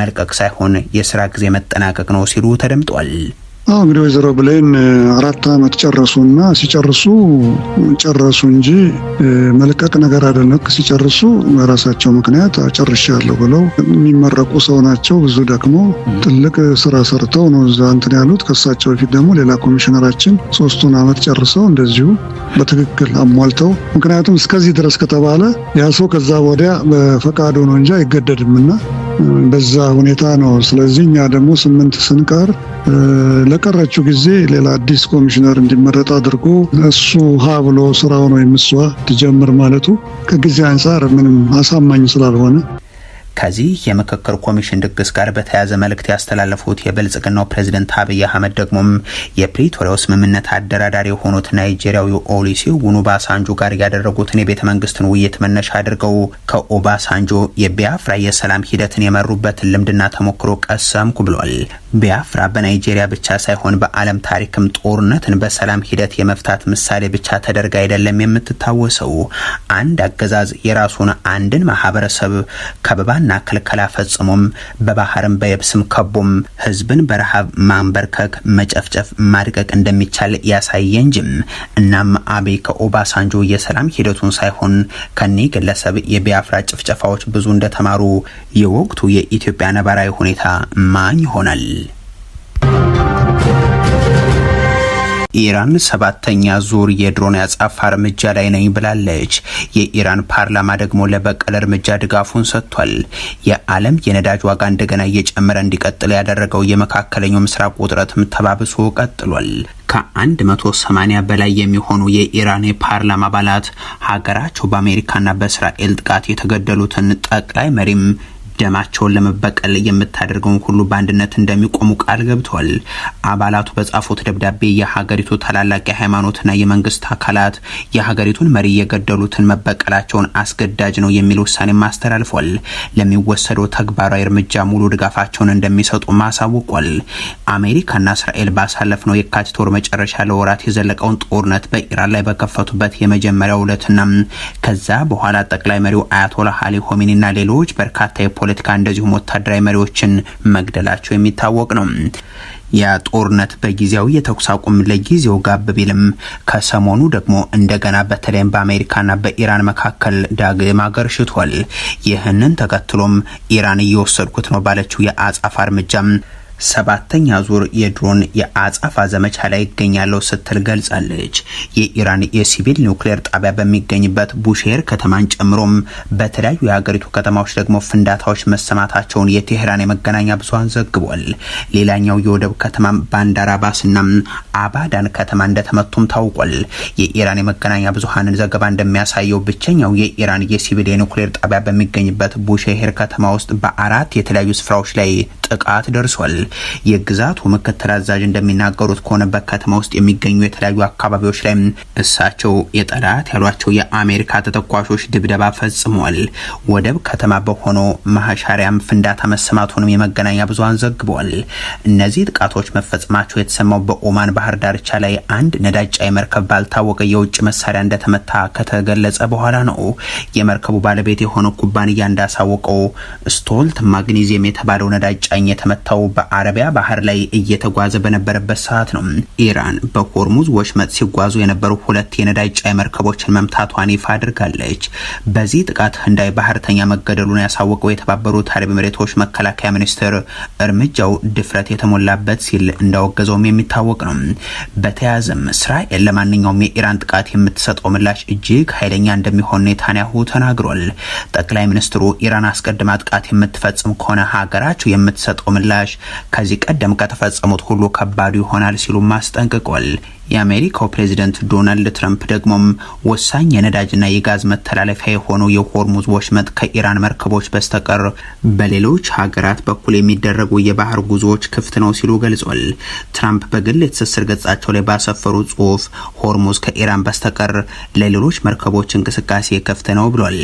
መልቀቅ ሳይሆን የስራ ጊዜ መጠናቀቅ ነው ሲሉ ተደምጧል። እንግዲህ ወይዘሮ ብሌን 4 ዓመት ጨረሱና ሲጨርሱ ጨረሱ እንጂ መልቀቅ ነገር አይደለም። ሲጨርሱ በራሳቸው ምክንያት ጨርሻለሁ ብለው የሚመረቁ ሰው ናቸው። ብዙ ደግሞ ትልቅ ስራ ሰርተው ነው እዛ እንትን ያሉት። ከሳቸው በፊት ደግሞ ሌላ ኮሚሽነራችን 3 ዓመት ጨርሰው እንደዚሁ በትክክል አሟልተው፣ ምክንያቱም እስከዚህ ድረስ ከተባለ ያ ሰው ከዛ ወዲያ በፈቃዱ ነው እንጂ አይገደድምና በዛ ሁኔታ ነው። ስለዚህ እኛ ደግሞ 8 ስንቀር ለቀረችው ጊዜ ሌላ አዲስ ኮሚሽነር እንዲመረጥ አድርጎ እሱ ሀ ብሎ ስራው ነው የምስዋ ትጀምር ማለቱ ከጊዜ አንፃር ምንም አሳማኝ ስላልሆነ ከዚህ የምክክር ኮሚሽን ድግስ ጋር በተያያዘ መልእክት ያስተላለፉት የብልጽግናው ፕሬዝደንት አብይ አህመድ ደግሞም የፕሪቶሪያው ስምምነት አደራዳሪ የሆኑት ናይጄሪያዊው ኦሉሴጉን ኦባሳንጆ ጋር ያደረጉትን የቤተ መንግስትን ውይይት መነሻ አድርገው ከኦባሳንጆ የቢያፍራ የሰላም ሂደትን የመሩበትን ልምድና ተሞክሮ ቀሰምኩ ብሏል። ቢያፍራ በናይጄሪያ ብቻ ሳይሆን በዓለም ታሪክም ጦርነትን በሰላም ሂደት የመፍታት ምሳሌ ብቻ ተደርጋ አይደለም የምትታወሰው። አንድ አገዛዝ የራሱን አንድን ማህበረሰብ ከበባና ክልከላ ፈጽሞም በባህርም በየብስም ከቦም ህዝብን በረሃብ ማንበርከክ፣ መጨፍጨፍ፣ ማድቀቅ እንደሚቻል ያሳየ እንጂም። እናም አብይ ከኦባሳንጆ የሰላም ሂደቱን ሳይሆን ከኒ ግለሰብ የቢያፍራ ጭፍጨፋዎች ብዙ እንደተማሩ የወቅቱ የኢትዮጵያ ነባራዊ ሁኔታ ማኝ ይሆናል። ኢራን 7ኛ ዙር የድሮን ያጻፋ እርምጃ ላይ ነኝ ብላለች። የኢራን ፓርላማ ደግሞ ለበቀል እርምጃ ድጋፉን ሰጥቷል። የዓለም የነዳጅ ዋጋ እንደገና እየጨመረ እንዲቀጥል ያደረገው የመካከለኛው ምስራቅ ውጥረትም ተባብሶ ቀጥሏል። ከ180 በላይ የሚሆኑ የኢራን የፓርላማ አባላት ሀገራቸው በአሜሪካና በእስራኤል ጥቃት የተገደሉትን ጠቅላይ መሪም ደማቸውን ለመበቀል የምታደርገውን ሁሉ በአንድነት እንደሚቆሙ ቃል ገብቷል። አባላቱ በጻፉት ደብዳቤ የሀገሪቱ ታላላቅ የሃይማኖትና የመንግስት አካላት የሀገሪቱን መሪ የገደሉትን መበቀላቸውን አስገዳጅ ነው የሚል ውሳኔ አስተላልፏል። ለሚወሰደው ተግባራዊ እርምጃ ሙሉ ድጋፋቸውን እንደሚሰጡ ማሳውቋል። አሜሪካና እስራኤል ባሳለፍነው የካቲት ወር መጨረሻ ለወራት የዘለቀውን ጦርነት በኢራን ላይ በከፈቱበት የመጀመሪያው ዕለትና ከዛ በኋላ ጠቅላይ መሪው አያቶላህ አሊ ሆሜኒና ሌሎች በርካታ ፖለቲካ እንደዚሁም ወታደራዊ መሪዎችን መግደላቸው የሚታወቅ ነው። ያ ጦርነት በጊዜያዊ የተኩስ አቁም ለጊዜው ጋብ ቢልም ከሰሞኑ ደግሞ እንደገና በተለይም በአሜሪካና በኢራን መካከል ዳግም አገርሽቷል። ይህንን ተከትሎም ኢራን እየወሰድኩት ነው ባለችው የአጻፋ እርምጃም 7ኛ ዙር የድሮን የአጻፋ ዘመቻ ላይ ይገኛለው ስትል ገልጻለች። የኢራን የሲቪል ኒውክሌር ጣቢያ በሚገኝበት ቡሼር ከተማን ጨምሮም በተለያዩ የሀገሪቱ ከተማዎች ደግሞ ፍንዳታዎች መሰማታቸውን የቴህራን የመገናኛ ብዙሃን ዘግቧል። ሌላኛው የወደብ ከተማ ባንዳር አባስና አባዳን ከተማ እንደተመቱም ታውቋል። የኢራን የመገናኛ ብዙሃንን ዘገባ እንደሚያሳየው ብቸኛው የኢራን የሲቪል የኒውክሌር ጣቢያ በሚገኝበት ቡሼር ከተማ ውስጥ በ4 የተለያዩ ስፍራዎች ላይ ጥቃት ደርሷል። የግዛቱ ምክትል አዛዥ እንደሚናገሩት ከሆነ በከተማ ውስጥ የሚገኙ የተለያዩ አካባቢዎች ላይ እሳቸው የጠላት ያሏቸው የአሜሪካ ተተኳሾች ድብደባ ፈጽመዋል። ወደብ ከተማ በሆነው ማሻሪያም ፍንዳታ መሰማቱንም የመገናኛ ብዙሃን ዘግበዋል። እነዚህ ጥቃቶች መፈጸማቸው የተሰማው በኦማን ባህር ዳርቻ ላይ አንድ ነዳጅ ጫኝ መርከብ ባልታወቀ የውጭ መሳሪያ እንደተመታ ከተገለጸ በኋላ ነው። የመርከቡ ባለቤት የሆነው ኩባንያ እንዳሳወቀው ስቶልት ማግኒዚየም የተባለው ነዳጅ ጫኝ የተመታው በአረቢያ ባህር ላይ እየተጓዘ በነበረበት ሰዓት ነው። ኢራን በሆርሙዝ ወሽመጥ ሲጓዙ የነበሩ ሁለት የነዳጅ ጫኝ መርከቦችን መምታቷን ይፋ አድርጋለች። በዚህ ጥቃት ህንዳዊ ባህርተኛ መገደሉን ያሳወቀው የተባበሩት አረብ ኤሚሬቶች መከላከያ ሚኒስትር እርምጃው ድፍረት የተሞላበት ሲል እንዳወገዘውም የሚታወቅ ነው። በተያያዘም እስራኤል ለማንኛውም የኢራን ጥቃት የምትሰጠው ምላሽ እጅግ ኃይለኛ እንደሚሆን ኔታንያሁ ተናግሯል። ጠቅላይ ሚኒስትሩ ኢራን አስቀድማ ጥቃት የምትፈጽም ከሆነ ሀገራቸው የምትሰጠው ምላሽ ከዚህ ቀደም ከተፈጸሙት ሁሉ ከባዱ ይሆናል ሲሉም አስጠንቅቋል። የአሜሪካው ፕሬዚደንት ዶናልድ ትራምፕ ደግሞም ወሳኝ የነዳጅና የጋዝ መተላለፊያ የሆነው የሆርሙዝ ወሽመጥ ከኢራን መርከቦች በስተቀር በሌሎች ሀገራት በኩል የሚደረጉ የባህር ጉዞዎች ክፍት ነው ሲሉ ገልጿል። ትራምፕ በግል የትስስር ገጻቸው ላይ ባሰፈሩ ጽሁፍ ሆርሙዝ ከኢራን በስተቀር ለሌሎች መርከቦች እንቅስቃሴ ክፍት ነው ብሏል።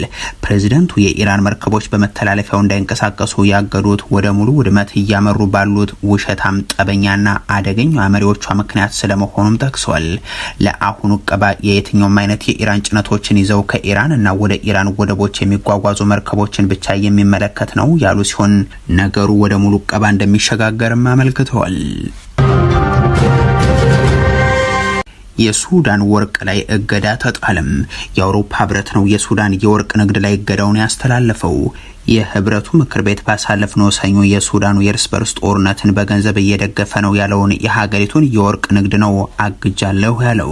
ፕሬዚደንቱ የኢራን መርከቦች በመተላለፊያው እንዳይንቀሳቀሱ ያገዱት ወደ ሙሉ ውድመት እያመሩ ባሉት ውሸታም ጠበኛና አደገኛ መሪዎቿ ምክንያት ስለመሆኑም ጠቅሷል። ለአሁኑ እቀባ የየትኛውም አይነት የኢራን ጭነቶችን ይዘው ከኢራን እና ወደ ኢራን ወደቦች የሚጓጓዙ መርከቦችን ብቻ የሚመለከት ነው ያሉ ሲሆን ነገሩ ወደ ሙሉ እቀባ እንደሚሸጋገርም አመልክተዋል። የሱዳን ወርቅ ላይ እገዳ ተጣለም። የአውሮፓ ህብረት ነው የሱዳን የወርቅ ንግድ ላይ እገዳውን ያስተላለፈው። የህብረቱ ምክር ቤት ባሳለፍነው ሰኞ የሱዳኑ የእርስ በርስ ጦርነትን በገንዘብ እየደገፈ ነው ያለውን የሀገሪቱን የወርቅ ንግድ ነው አግጃለሁ ያለው።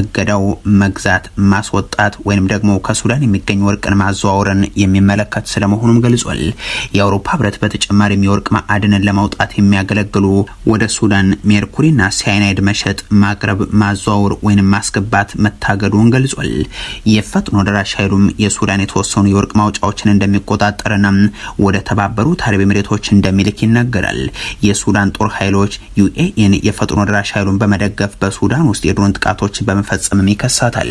እገዳው መግዛት፣ ማስወጣት ወይም ደግሞ ከሱዳን የሚገኝ ወርቅን ማዘዋወርን የሚመለከት ስለመሆኑም ገልጿል። የአውሮፓ ህብረት በተጨማሪም የወርቅ ማዕድንን ለማውጣት የሚያገለግሉ ወደ ሱዳን ሜርኩሪና ሳይናይድ መሸጥ፣ ማቅረብ፣ ማዘዋወር ወይም ማስገባት መታገዱን ገልጿል። የፈጥኖ ደራሽ ኃይሉም የሱዳን የተወሰኑ የወርቅ ማውጫዎችን እንደሚቆጣጠር ወደ ተባበሩት አረብ ኤሚሬቶች እንደሚልክ ይነገራል። የሱዳን ጦር ኃይሎች ዩኤኢን የፈጥኖ ደራሽ ኃይሉን በመደገፍ በሱዳን ውስጥ የድሮን ጥቃቶችን በመፈጸምም ይከሳታል።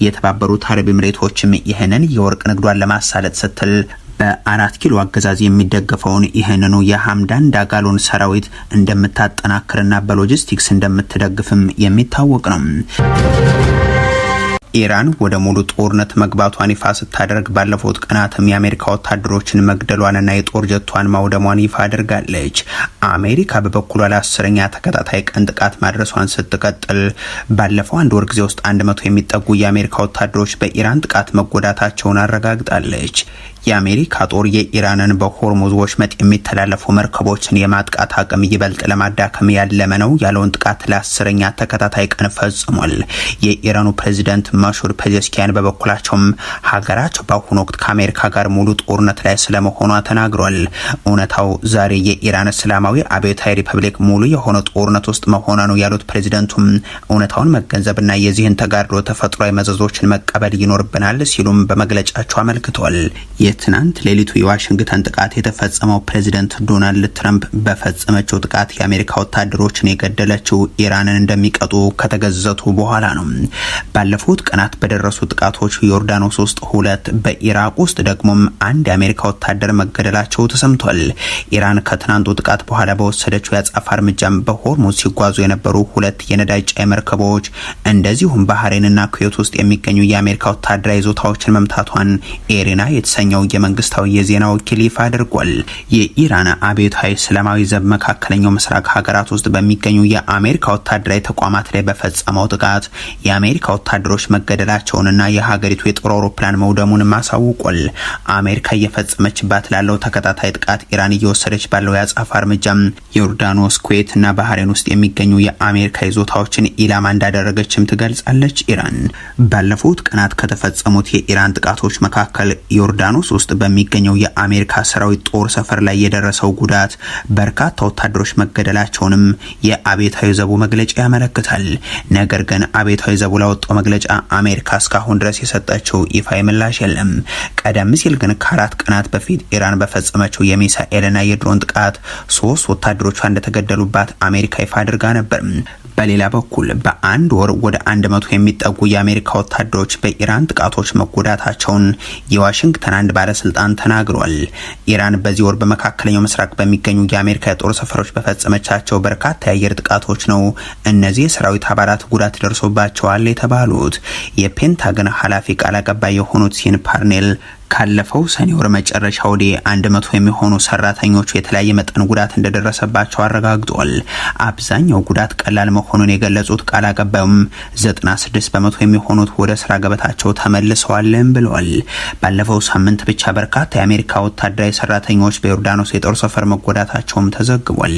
የተባበሩት አረብ ኤሚሬቶችም ይህንን የወርቅ ንግዷን ለማሳለጥ ስትል በ4 ኪሎ አገዛዝ የሚደገፈውን ይህንኑ የሐምዳን ዳጋሎን ሰራዊት እንደምታጠናክርና በሎጂስቲክስ እንደምትደግፍም የሚታወቅ ነው። ኢራን ወደ ሙሉ ጦርነት መግባቷን ይፋ ስታደርግ ባለፉት ቀናትም የአሜሪካ ወታደሮችን መግደሏንና የጦር ጀቷን ማውደሟን ይፋ አድርጋለች። አሜሪካ በበኩሏ ለ10ኛ ተከታታይ ቀን ጥቃት ማድረሷን ስትቀጥል ባለፈው አንድ ወር ጊዜ ውስጥ 100 የሚጠጉ የአሜሪካ ወታደሮች በኢራን ጥቃት መጎዳታቸውን አረጋግጣለች። የአሜሪካ ጦር የኢራንን በሆርሙዝ ወሽመጥ የሚተላለፉ መርከቦችን የማጥቃት አቅም ይበልጥ ለማዳከም ያለመ ነው ያለውን ጥቃት ለ10ኛ ተከታታይ ቀን ፈጽሟል። የኢራኑ ፕሬዚደንት ማሹድ ፔዜሽኪያን በበኩላቸውም ሀገራቸው በአሁኑ ወቅት ከአሜሪካ ጋር ሙሉ ጦርነት ላይ ስለመሆኗ ተናግሯል። እውነታው ዛሬ የኢራን እስላማዊ አብዮታዊ ሪፐብሊክ ሙሉ የሆነ ጦርነት ውስጥ መሆኗ ነው ያሉት ፕሬዚደንቱም እውነታውን መገንዘብና የዚህን ተጋድሎ ተፈጥሯዊ መዘዞችን መቀበል ይኖርብናል ሲሉም በመግለጫቸው አመልክቷል። የትናንት ሌሊቱ የዋሽንግተን ጥቃት የተፈጸመው ፕሬዚደንት ዶናልድ ትራምፕ በፈጸመችው ጥቃት የአሜሪካ ወታደሮችን የገደለችው ኢራንን እንደሚቀጡ ከተገዘቱ በኋላ ነው። ባለፉት ቀናት በደረሱ ጥቃቶች ዮርዳኖስ ውስጥ 2፣ በኢራቅ ውስጥ ደግሞም 1 የአሜሪካ ወታደር መገደላቸው ተሰምቷል። ኢራን ከትናንቱ ጥቃት በኋላ በወሰደችው የአጸፋ እርምጃም በሆርሙዝ ሲጓዙ የነበሩ 2 የነዳጅ ጫኝ መርከቦች እንደዚሁም ባህሬንና ኩዌት ውስጥ የሚገኙ የአሜሪካ ወታደራዊ ይዞታዎችን መምታቷን ኤሪና የተሰኘው የመንግስታዊ የዜና ወኪል ይፋ አድርጓል። የኢራን አብዮታዊ እስላማዊ ዘብ መካከለኛው ምስራቅ ሀገራት ውስጥ በሚገኙ የአሜሪካ ወታደራዊ ተቋማት ላይ በፈጸመው ጥቃት የአሜሪካ ወታደሮች መገደላቸውንና የሀገሪቱ የጦር አውሮፕላን መውደሙን አሳውቋል። አሜሪካ እየፈጸመችባት ላለው ተከታታይ ጥቃት ኢራን እየወሰደች ባለው የአጸፋ እርምጃም ዮርዳኖስ፣ ኩዌት እና ባህሬን ውስጥ የሚገኙ የአሜሪካ ይዞታዎችን ኢላማ እንዳደረገችም ትገልጻለች። ኢራን ባለፉት ቀናት ከተፈጸሙት የኢራን ጥቃቶች መካከል ዮርዳኖስ ዮርዳኖስ ውስጥ በሚገኘው የአሜሪካ ሰራዊት ጦር ሰፈር ላይ የደረሰው ጉዳት በርካታ ወታደሮች መገደላቸውንም የአብዮታዊ ዘቡ መግለጫ ያመለክታል። ነገር ግን አብዮታዊ ዘቡ ላወጣው መግለጫ አሜሪካ እስካሁን ድረስ የሰጠችው ይፋዊ ምላሽ የለም። ቀደም ሲል ግን ከ4 ቀናት በፊት ኢራን በፈጸመችው የሚሳኤልና የድሮን ጥቃት ሶስት ወታደሮቿ እንደተገደሉባት አሜሪካ ይፋ አድርጋ ነበር። በሌላ በኩል በአንድ ወር ወደ 100 የሚጠጉ የአሜሪካ ወታደሮች በኢራን ጥቃቶች መጎዳታቸውን የዋሽንግተን አንድ ባለስልጣን ተናግሯል። ኢራን በዚህ ወር በመካከለኛው ምስራቅ በሚገኙ የአሜሪካ የጦር ሰፈሮች በፈጸመቻቸው በርካታ የአየር ጥቃቶች ነው እነዚህ የሰራዊት አባላት ጉዳት ደርሶባቸዋል የተባሉት። የፔንታገን ኃላፊ ቃል አቀባይ የሆኑት ሲን ፓርኔል ካለፈው ሰኔ ወር መጨረሻ ወዲህ 100 የሚሆኑ ሰራተኞቹ የተለያየ መጠን ጉዳት እንደደረሰባቸው አረጋግጧል። አብዛኛው ጉዳት ቀላል መሆኑን የገለጹት ቃል አቀባዩም 96% የሚሆኑት ወደ ስራ ገበታቸው ተመልሰዋልም ብለዋል። ባለፈው ሳምንት ብቻ በርካታ የአሜሪካ ወታደራዊ ሰራተኞች በዮርዳኖስ የጦር ሰፈር መጎዳታቸውም ተዘግቧል።